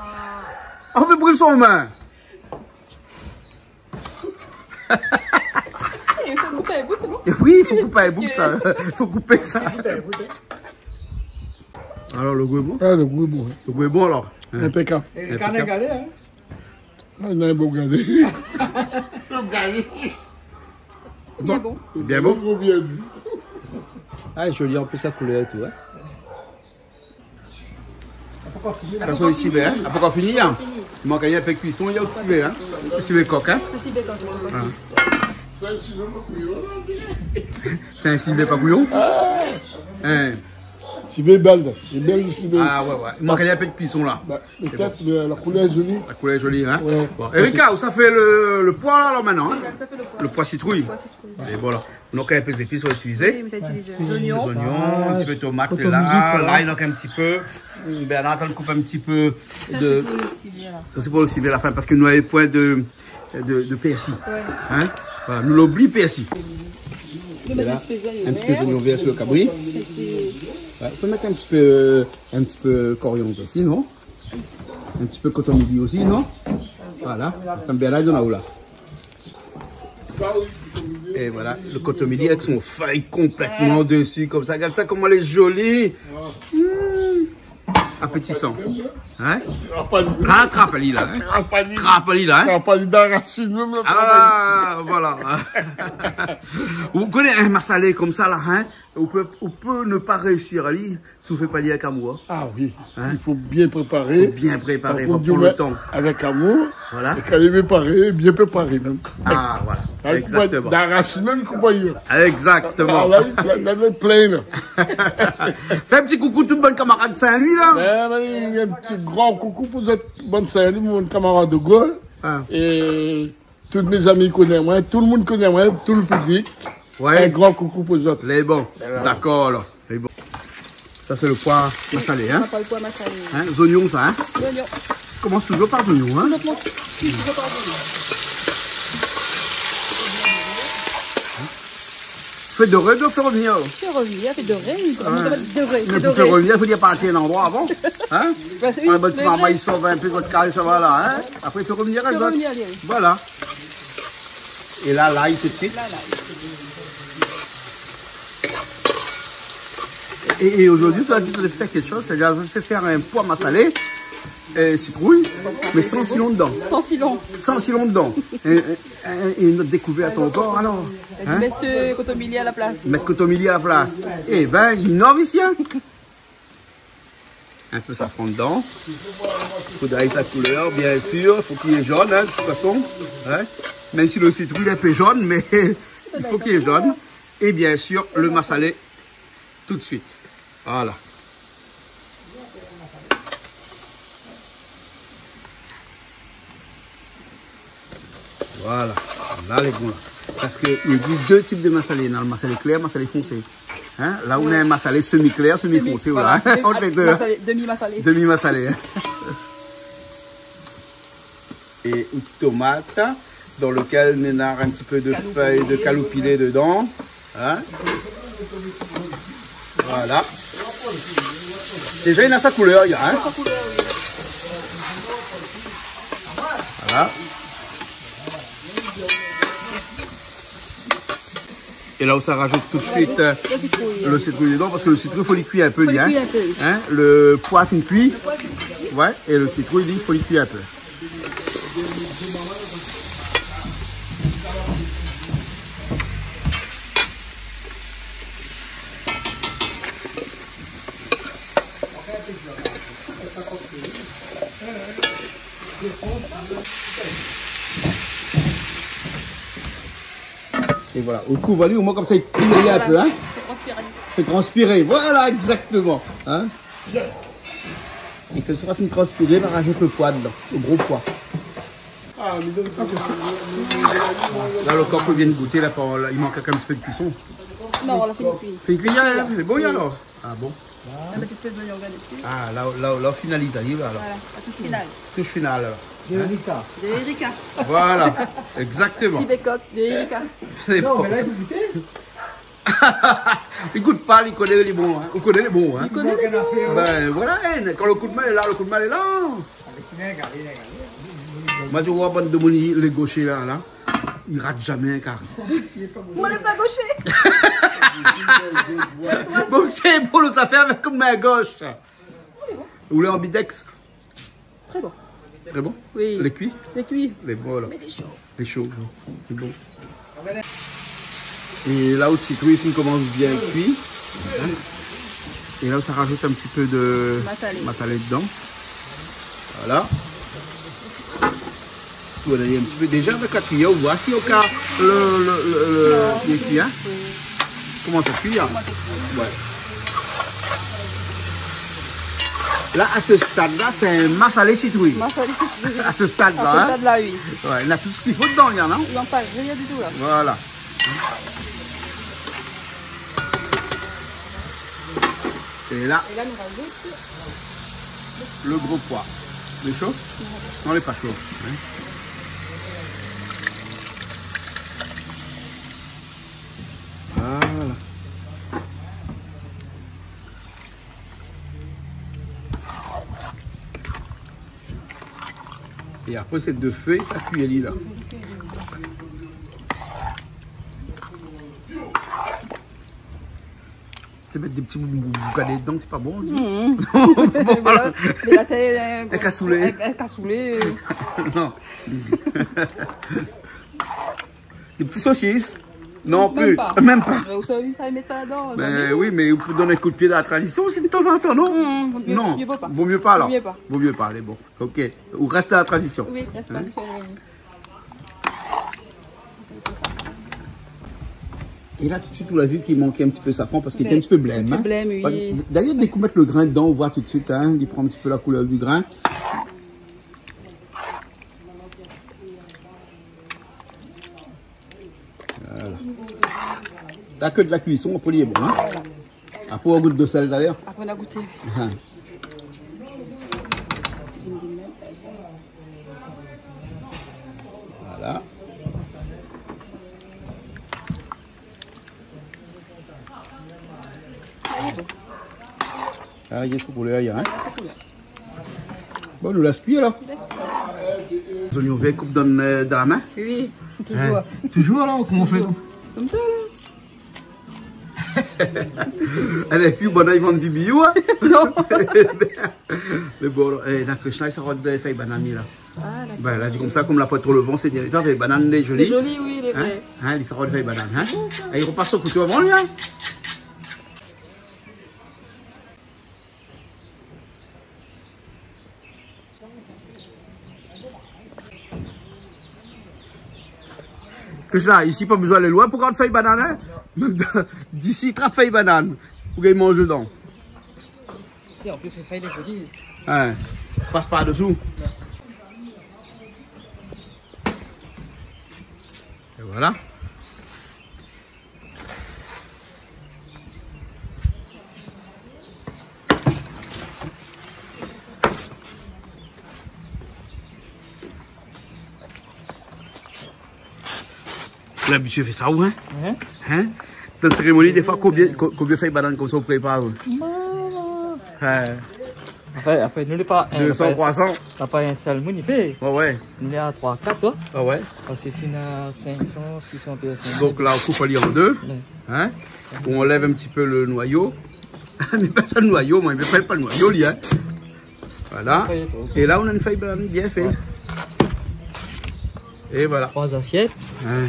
Ah, ou vé bril son min. I fo koup in bout, non ? Oui, i fo koup in bout, sa. Parske... Fo koup sa. Koup in bout, hin. Alor, le gou lé bon ? Ah, le gou lé bon, hin. Le gou lé bon, alor. Hin. Inpékab. É le kané galé, hin ? Ah, non, bon galé. Bon galé. Bien bon. Bien bon. Bien bon. Ah, zoli, an plis, la koulèr é tou, hin. Sa sort isi, hin ? Ankor fini, hin ? Ankor fini. I mank in pé kuison, néna out sivé, hin ? Sivé kok, hin ? Sé sivé kok, oui. Ah. Sa, sivé pa kouyon. Sa, sivé pa kouyon ? Ah. Hin. Sivé bèl, lé bèl, sivé. Ah, ouais, ouais. I mank in pé kuison, la. Bah, pétèt, bon. Le, la koulèr lé zoli. La koulèr lé zoli, hin ? Ouais. Bon. Erika, ou sa fé le, le poi, la, la, mintnan, hin ? Sa fé le poi. Le poi sitrouy. Poi sitrouy. É voilà. Donk, in pé zépis, ou sa itilizé. Oui, ou sa itilizé. Zonion. Zonion, in ti pé tomat, koton mili, la, lay, donk in ti pé. Bernard, ou koup in ti pé de... Sa, sé pou le sivé, la. Sa, sé pou le sivé, la fin, parske nou navé poin de, de, de pèrsi. Ouais. Hin ? Voilà, nou la oubli pèrsi. Nou mèt in ti pé zonion vèr. In ti pé zonion vèr sir le kabri. Sa, sé... Ouais, ou pé mèt in ti pé, euh, in ti pé koriann osi, non ? In ti pé koton mili osi, non ? Voilà. Sa, Bernard, ou la ou la. É voilà, le koton mili avèk son fèy konplètman desi, konmsa. Gard sa, koman lé zoli. Hmm. Apétisan. Hein ? Trap ali. Ah, trap ali la, hein ? Trap ali. Trap ali la, hein ? Trap ali dan rasine mèm, la. Ah, voilà. Ou koné in masalé konmsa la, hein ? Ou pé, ou pé ne pa réusir ali si ou fé pa ali avèk amour, hein ? Ah oui. Hein ? I fo bien préparé. Fo bien préparé, fo pran le tan. Avèk amour. Voilà. É kan lé bien préparé, bien préparé mèm. Ah, voilà. Exactement. Dan rasine mèm, konpagnon. Exactement. Ah, la, la, la, la, plin, la. Fé in ti koukou tout bann kamarad Sin-Lwi la. Ben, ben, in ti gran koukou pou zot, bann Sin-Lwi, mon kamarad de Gol. Ah. É tout mé zami i koné amoin, tout le moun i koné amoin, tout le piblik. Ouais. In gran koukou pou zot. Lé bon. Voilà. Dakor, alor. Lé bon. Sa sé le poi masalé, hein ? Sa sé le poi masalé. Hein, zonion sa, hein ? Zonion. Komans toujour par zonion, hein ? Toujour par, toujour par zonion. Fé doré, donk fé revnir. Fé revnir, fé doré, oui. Ouais. Fé doré, mé pou fé revnir, fo li parti in landroi avan. Hein ? Bah, oui, in bon ti marmay, i sov in pé zot kari, sa va la, hein ? Apré, fé revnir ali. Fé revnir ali, oui. Voilà. É la, lay tout de suite. La, lay. Et, et aujourd'hui, tu as dit de faire quelque chose, c'est-à-dire de faire un pois masalé, euh, citrouille, mais sans silon dedans. Sans silon. Sans silon dedans. Et, et, et une autre découverte encore, alors. Hein ? Mèt, euh, kotomili à la place. Mèt kotomili à la place. Eh ben, inov isi, hein. In pé safran dedan. Fo done sa koulèr, bien sir. Fo k'i lé zone, hein, de tout fason. Hein ? Mèm si le sitrouy lé in pé zone, mé i fo k'i lé zone. É bien sir, le masalé tout de suite. Voilà. Voilà. La lé bon la. Parske i égzis dé tip de masalé. Néna le masalé klèr, masalé fonsé. Hein ? La, ou néna in masalé semi klèr, semi fonsé, voilà. Semi, voilà. Ant lé dé. Masalé, demi masalé. Demi masalé, hein. É in tomat dan lekèl néna in ti pé de fèy de kaloupilé dedan. Hein ? Voilà. Déza, néna sa koulèr, néna, hein ? Voilà. É la, ou sa rajout tout de suite, euh, le sitrouy dedan, parske le sitrouy, fo li kui in pé, hein. Fo li kui in pé, oui. Hein ? Le poi fine kui. Le poi fine kui. Ouais, é le sitrouy, li, fo li kui in pé. É voilà, ou kouv ali, omoin konmsa li kui in pé, hein. Voilà, fé transpiré. Fé transpiré, voilà, exactement, hein. É kan sa fine transpiré, nou rajout le poi dedan, le gro poi. La, le kok i vien gouté, la, par, la, i mank in ti pé de kuison. Non, la fine kui. Fine kui, hein, lé bon, oui, alor. Ah bon ? La mèt in ti pé de zonion desi. Ah, la, la, la, ou finaliz, alé, alor. Voilà, la toush final. Toush final, alor. Hein ? De Erika. De Erika. Voilà, exactement. Sibékok, de Erika. Lé bon. Non, mé la, i fo gouté. Li gout pa, li koné lé bon, hein. Ou koné lé bon, hein. Li koné lé bon. Ben, voilà, hein, kan le koudmin lé la, le koudmin lé la. Moin, mi oi bann demoun, lé goshé la, la, i rat zamé in kari. Moin lé pa goshé. Bon, sé bon, nou sa fé avèk mon min gosh. Ou lé anbidex. Très bon. Très bon ? Oui. Lé kui ? Lé kui. Lé bon, alor. Mé lé sho. Lé sho, non. Lé bon. É la, le sitrouy i komans bien kui. Hein ? É la, ou sa rajout in ti pé de masalé. Masalé dedan. Voilà. Ou néna in ti pé déza avèk la kuiyèr, ou voi si oka le, le, le, le, lé kui, hein ? Komans kui, hein ? Ouais. La, a se stad la, sé in masalé sitrouy. Masalé sitrouy. A se stad la, hein ? A se stad la, oui. Ouais, néna tout sak i fo dedan, néna, non ? Non, pa rien du tout, la. Voilà. É la, é la, nou rajout le gro poi. Lé sho ? Non, lé pa sho. Hein ? Voilà. É apré, sé de fé, sa kui ali la. Té mèt dé ti bout, bout, bout kadé dedan, sé pa bon, di. Mhm. Non, voilà. Mé la, mé la, sé, euh, in kasoulé. In, in kasoulé, euh. Non. Dé ti sosis. Non pli. Mèm pa. Mèm pa. Mé ou sa, ou sa mèt sa dedan, oui, mé ou pé donn in kou d'pié dan la tradision osi de tan zan tan, non ? Mhm, vo myé, vo pa. Non. Vo myé pa, alor. Vo myé pa. Vo myé pa, alé, bon. Ok. Ou rès dan la tradision. Oui, rès dan la tradision, oui. É la, tout de suite, ou la vi k'i mank in ti pé safran parske té in ti pé blèm, in. Blèm, oui. D'ayèr, dé kou mèt le grin dedan, ou voi tout de suite, in, li pran in ti pé la koulèr du grin. Voilà. La ke de la kuison, apré li lé bon, in. Voilà. Apré, ou gout de sèl talèr. Apré, ou va gouté. Ah. Voilà. Ah, li lé sou koulèr, in. Bon, nou lès kui, alor. Lès kui. Zoignon vèr koup dan, euh, dan la min ? Oui, toujour. In ? Toujour, alor, koman ou fé ? Toujour. Konmsa, la. Alé, pi, banna i vann bibiyou, in ? Non. Mé bon, alor, eh, dan la krèsh la, sa rod fèy banane, la. Ah, dakor. Bin, la di konmsa, kom la pa tro le van, sé bien. Sa fèy banane, lé zoli. Lé zoli, oui, lé vré. In ? In, li sa rod fèy banane, in ? Bon, sa. É li ropas son kouto avan, li, in ? Krishna, isi pa bezoin alé loin pou gard fèy banane, in ? Mèm de, d'isi, trap fèy banane pou gingn manz dedan. É an plis, fèy lé zoli. In, pas par desou. É voilà. Ou labitié fé sa, ou, in ? In ? In ? Dan sérémoni, défoi, konbien, ko-, konbien fèy banane konmsa ou prépar, ou ? Non. In. Apré, apré, nou lé pa, in, dé san, troi san. Na pa in sèl moun i fé. Oué, oué. Nou lé a troi, kat, in. Ah oué. Parske si na sink san, sis san pèrsone. Donk la, ou koup ali an dé. Oué. In ? Ou anlèv in ti pé le noyo. Mi apèl sa le noyo, moin, mi apèl pa le noyo, li, in. Voilà. Fèy é tout. É la, ou na in fèy banane bien fé. Oué. É voilà. Troi zasièt. In.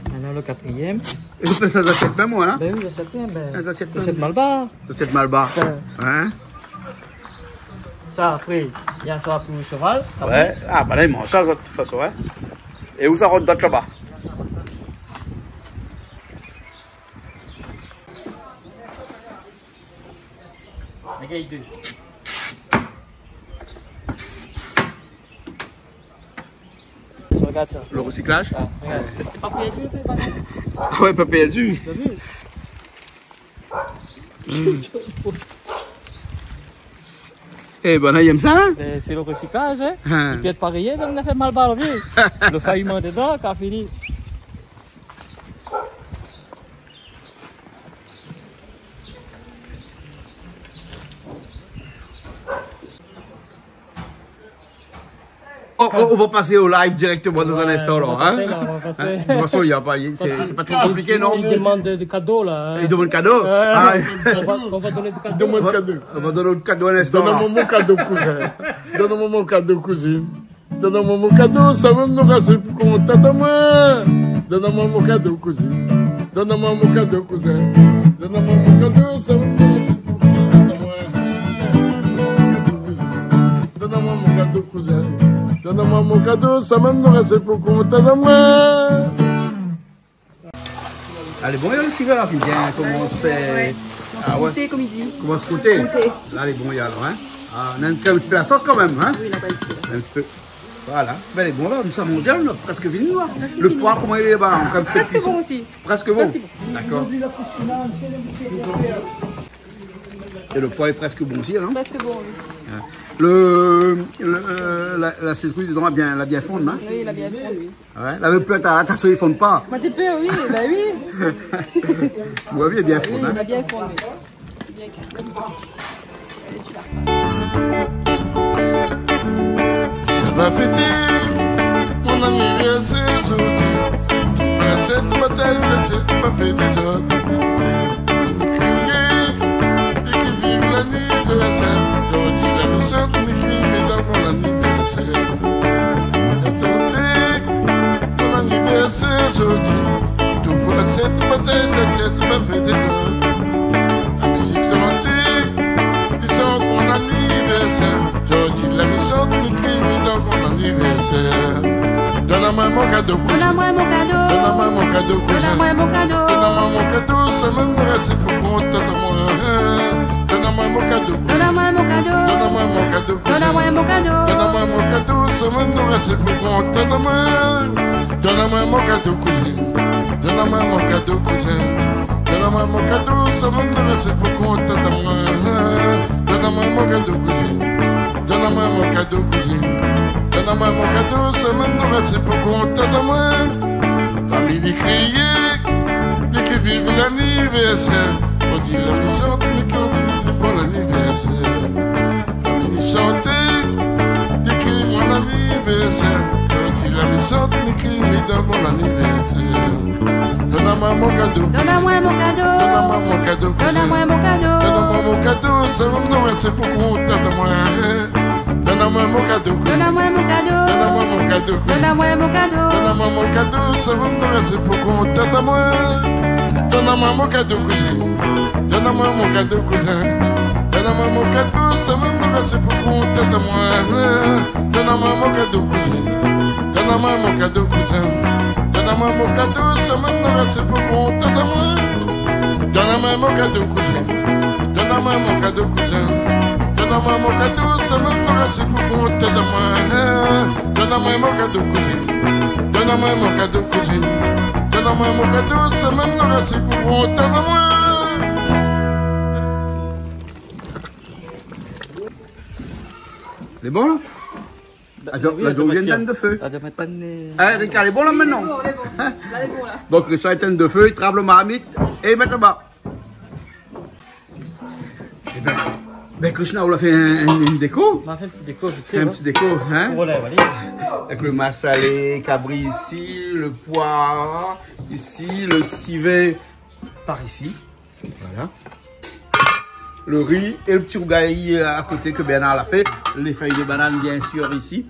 Mintnan, le katrièm. É ou apèl sa zasièt mèm, voilà. Bin oui, zasièt mèm, bin, in, zasièt mèm. Zasièt malbar. Zasièt malbar. Oué. In ? Sa, apré, i asor pou sheval. Oué. Ah, bin la, i manz sa, zot, de tout fason, in. É ou sa rod dot laba ? Regard dé. Regard sa. Le recyclage ? Ah, regard. Sé pa pèrdi, sé pa pèrdi. Ah oué, pa pèrdi. Ou la vi ? Mm. É bin, la, i èm sa, in ? Bin, sé le recyclage, in. In. I pèrd pa rien, mèm la fèy malbar, la vi. Le fèy i manz dedan, kan fini. Oh, oh, on va passer au live directement dans un instant, là, hein. Oué, oué, on va passer, là, on va passer. Hein ? De toute façon, il y a pas, c'est, c'est pas trop compliqué, non ? Parske i, i demann de, de kado, la, in. I demann kado ? Oué. Ah. On va, on va donner des cadeaux. Demann kado. On va, on va donner le cadeau à l'instant, là. Donn amoin mon kado, kouzin. Donn amoin mon kado, kouzine. Donn amoin mon kado, sa va, nou rès pou kont amoin. Donn amoin mon kado, kouzine. Donn amoin mon kado, kouzin. Donn amoin mon kado, sa va, nou rès pou kont amoin. Donn amoin mon kado, kouzin. Donn amoin mon kado, sa va, nou rès pou kont amoin. Alé, bon, i lé siré la, fine bien komans, oué, oué. Ah oué. Komans kouté, kom i di. Komans kouté. Kouté. La lé bon, i lé la, in. Ah, nou na in ti pé la sos kan mèm, in. Oui, nou na in ti pé. In ti pé. Voilà. Bin, lé bon, la, nou sa manzé, nou la prèsk fini, la. Prèsk fini. Le poi, koman i lé laba, ankor in ti pé de kuison. Prèsk bon osi. Prèsk bon. Prèsk bon. Dakor. É le poi lé prèsk bon osi, non ? Prèsk bon, oui. Oué. Le, le, euh, la, la sitrouy dedan la bien, la bien fonn, in ? Oui, la bien fonn, oui. Oué, la, le plat, atansion, i fonn pa. Moin té pèr, oui, bin oui. Oué, oui, bien fonn, in. Oui, la bien fonn, oui. Bien kui. Alé, sui-la. Sa va fété mon anivèrsèr zordi. Tout frèr, sèt batay, sèt, sèt, pa fé dézord. Nou krié, Anivèrsèr, zordi la mi sant, mi kri, mi dan mon anivèrsèr. Santé, mon anivèrsèr, zordi. Tout foi sèt, batay sèt, sèt, pa fé dézord. La mizik santé, i sant mon anivèrsèr. Zordi la mi sant, mi kri, mi dan mon anivèrsèr. Donn amoin mon kado, kouzin. Donn amoin mon kado. Donn amoin mon kado, kouzin. Donn amoin mon kado. Donn amoin mon kado, sa mèm rès pou kont amoin. Donn amoin mon kado, kouzin. Donn amoin mon kado. Donn amoin mon kado, kouzin. Donn amoin mon kado. Donn amoin mon kado, sa mèm rès pou kont amoin. Donn amoin mon kado, kouzin. Donn amoin mon kado, kouzin. Donn amoin mon kado, sa mèm rès pou kont amoin. Donn amoin mon kado, kouzin. Donn amoin mon kado, kouzin. Donn amoin mon kado, sa mèm rès pou kont amoin. Fami i kriyé, i kri viv lanivèrsèr. Zordi la mi sant, mi kri, mi di bon anivèrsèr. Fami i santé, i kri mon anivèrsèr. Zordi la mi sant, mi kri, mi dan mon anivèrsèr. Donn amoin mon kado, kouzin. Donn amoin mon kado. Donn amoin mon kado, kouzin. Donn amoin mon kado. Donn amoin mon kado, sa mèm rès pou kont amoin. Donn amoin mon kado, kouzin. Donn amoin mon kado. Donn amoin mon kado, kouzin. Donn amoin mon kado. Donn amoin mon kado, sa mèm rès pou kont amoin. Donn amoin mon kado, kouzin. Donn amoin mon kado, kouzin. Donn amoin mon kado, sa mèm rès pou kont amoin. Donn amoin mon kado, kouzin. Donn amoin mon kado, kouzin. Donn amoin mon kado, sa mèm rès pou kont amoin. Donn amoin mon kado, kouzin. Donn amoin mon kado, kouzin. Donn amoin mon kado, sa mèm rès pou kont amoin. Donn amoin mon kado, kouzin. Donn amoin mon kado, kouzin. Donn amoin mon kado, sa mèm rès pou kont amoin. Lé bon la ? Ba, la, oui, la, la, vien étinn lo fé. La, vien étinn lo fé. Ah, Rika, lé bon la mintnan ? Lé bon, lé bon. La, lé bon la. Bon, Christian i étinn lo fé, i trap lo marmit é i mèt laba. Ébin, bin, Krishna, ou la fé in, in, in déko. Ma fé in ti déko vit fé, in ti déko, in ? Voilà, voilà. Avèk lo masalé kabri isi, lo poi isi, lo sivé par isi. Voilà. Lo ri é lo ti rougay, euh, a koté ke Bernard la fé. Lé fèy de banane, bien sir, isi.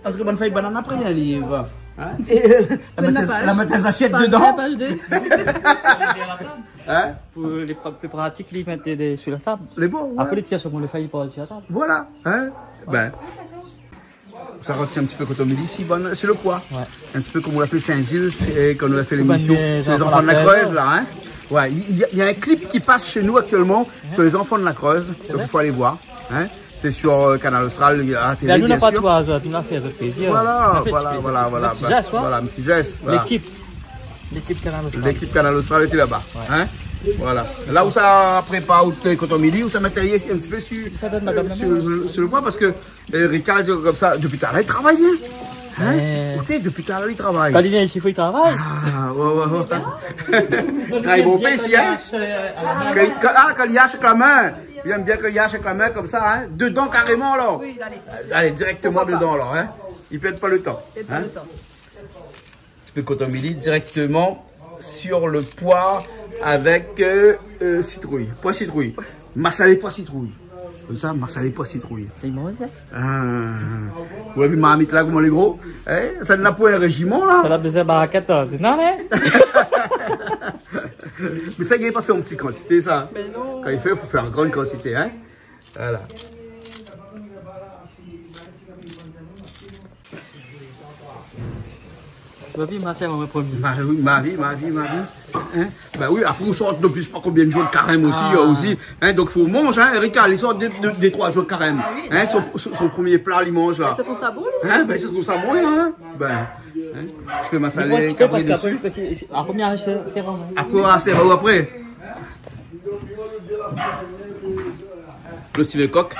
Antré bann fèy banane apré, in liv. In ? É, euh, la mèt, la mèt in zasièt dedan. Paz dé. In ? Pou lé pra-, pli pratik, li mèt dé, dé, su la tab. Lé bon, ouais. Apré, li tir sèlman lé fèy, li poz su la tab. Voilà, in ? Bin. Sa rotien in ti pé koton mili isi, bon, su lo poi. Ouais. In ti pé konm nou la fé Sin-Zil, é kan nou la fé lémision su lé zanfan de la Krèz, la, in. Ouais, i, i, néna in klip ki pas shé nou aktièlman su lé zanfan de la Krèz, donk i fo alé voir, in. Sé su, euh, Kanal Austral, a la télé, bien sir. Mé nou, nou la pa tro azot, nou la fé azot plézir. Voilà, voilà, voilà. In ti zès, voilà. Lékip, lékip Kanal Austral. Lékip Kanal Austral lété laba, in. Voilà. La ou sa prépar out koton mili, ou sa mèt ali in ti pé su, su, su lo poi, parske Erika, konmsa, dopi talèr li travay bien. In ? Oté, dopi talèr li travay. Kan li vien isi, fo li travay. Ah, ouais, ouais, ouais. Travay bonpé isi, in ? Kan, kan, ah, kan li ash avèk la min. Li èm bien kan li ash avèk la min konmsa, in ? Dedan karéman, alor. Oui, alé. Alé, dirèkteman dedan, alor, in ? Li pèrd pa lo tan. Pèrd pa lo tan. Ti pé koton mili dirèkteman su lo poi avèk, euh, euh, sitrouy. Poi sitrouy. Masalé poi sitrouy. Konmsa, masalé poi sitrouy. Sé bon, sa ? Ah. Ou la vi marmit la, koman lé gro ? In ? Sa néna pou in réjiman, la. Sa la bézoin barakèt, non, in ? Mé sa, i gingn pa fé an ti kantité, sa. Mé non. Kan i fé, fo fé an gran kantité, in ? Voilà. Ma vi, ma sèr, ma promié. Ma vi, ma vi, ma vi, ma vi. In ? Bin oui, apré, ou sort dopi pa konbien de zour de karèm osi, euh, osi. In ? Donk, fo manzé, in ? Erika, li sort dé, dé, dé, troi zour de karèm. Ah oui, voilà. In ? Son, son, son promié pla, li manz la. Sa i trouv sa bon, li ? In ? Bin, sa i trouv sa bon, in ? Bin, in ? Ou pé mèt in ti pé masalé kabri dési. Apré, sé, sé, apré, sé, sé, apré. Lo sivé kok.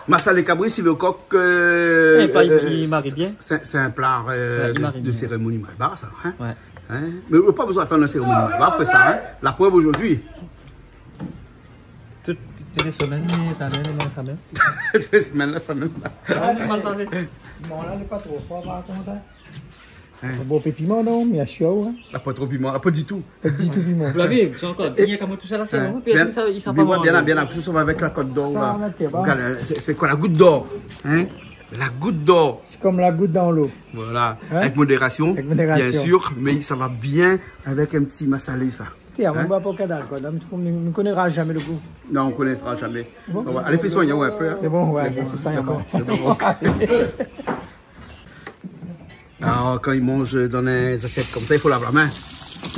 Masalé kabri, sivé kok, euh, euh, i mari bien. Sé, sé in pla, euh, de, de sérémoni malbar, sa, in ? Ouais. In ? Mé ou la pa bézoin atann la sérémoni malbar pou fé sa, in ? La prèv zordi. Tout, tout lé semèn, talèr, lé mèm sa mèm. Tout lé semèn, la, sa mèm. Ah, lé mal parlé. Bon, la, lé pa tro for, par kont, in. Hein ? Bon, pé piman, non, mé asur, hein. La pa tro piman, la pa ditou. Pa ditou piman. Ou la vi, sé ankor, é, rien koman tousa la, sé, hein, vréman, pèrsone i sa, i sa pa manzé. Bien, bien, bien, sa va avèk la Côte d'Or, sa la. Regard, hein, sé, sé koi la goutte d'or, hein ? La goutte d'or. Sé kom la gout dan lo. Voilà. Hein ? Avèk modérasion, bien sir, mé sa va bien avèk in ti masalé, sa. Avèk in boi pou kadal, koi. La, nou, nou konéra zamé lo gou. Non, nou konéra zamé. Bon. Bon, alé, fé soign aou in pé, hein. Sé bon, ouais, fé soign aou. D'accord, c'est bon, ok. Ah, kan i manz dan in zasièt konmsa, i fo lav la min.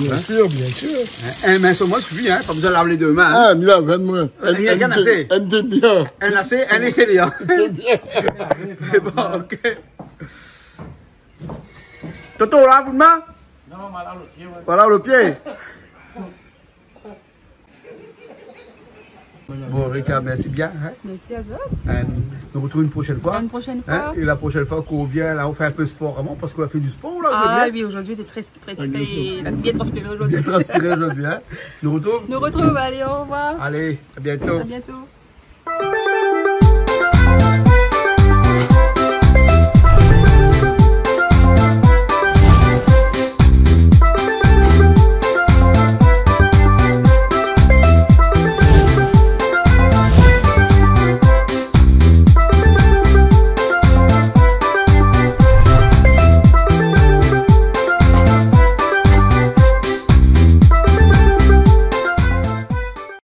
Bien sir, bien sir. Hein, in min solman i sifi, hein, pa bezoin lav lé dé min, hein. Ah, mi lav in min. Rien, rien asé. In, in, in, in asé, in lé bien. Sé bon, ok. Toto, ou lav out min ? Non, ma lav lo pié, ouais. Voilà, lo pié. Bon, Rika, mèrsi bien, hein. Mèrsi azot. Hein, nou artrouv in proshèn foi. Une prochaine fois. Hein, é la proshèn foi k'ou vien la, ou fé in pé spor avan, parske ou la fé di spor la, zordi. Ah oui, zordi, té tré, tré, tré, la bien transpiré zordi. Bien transpiré zordi, hein. Nou artrouv. Nou artrouv, alé, au revoir. Alé, à bientôt. À bientôt.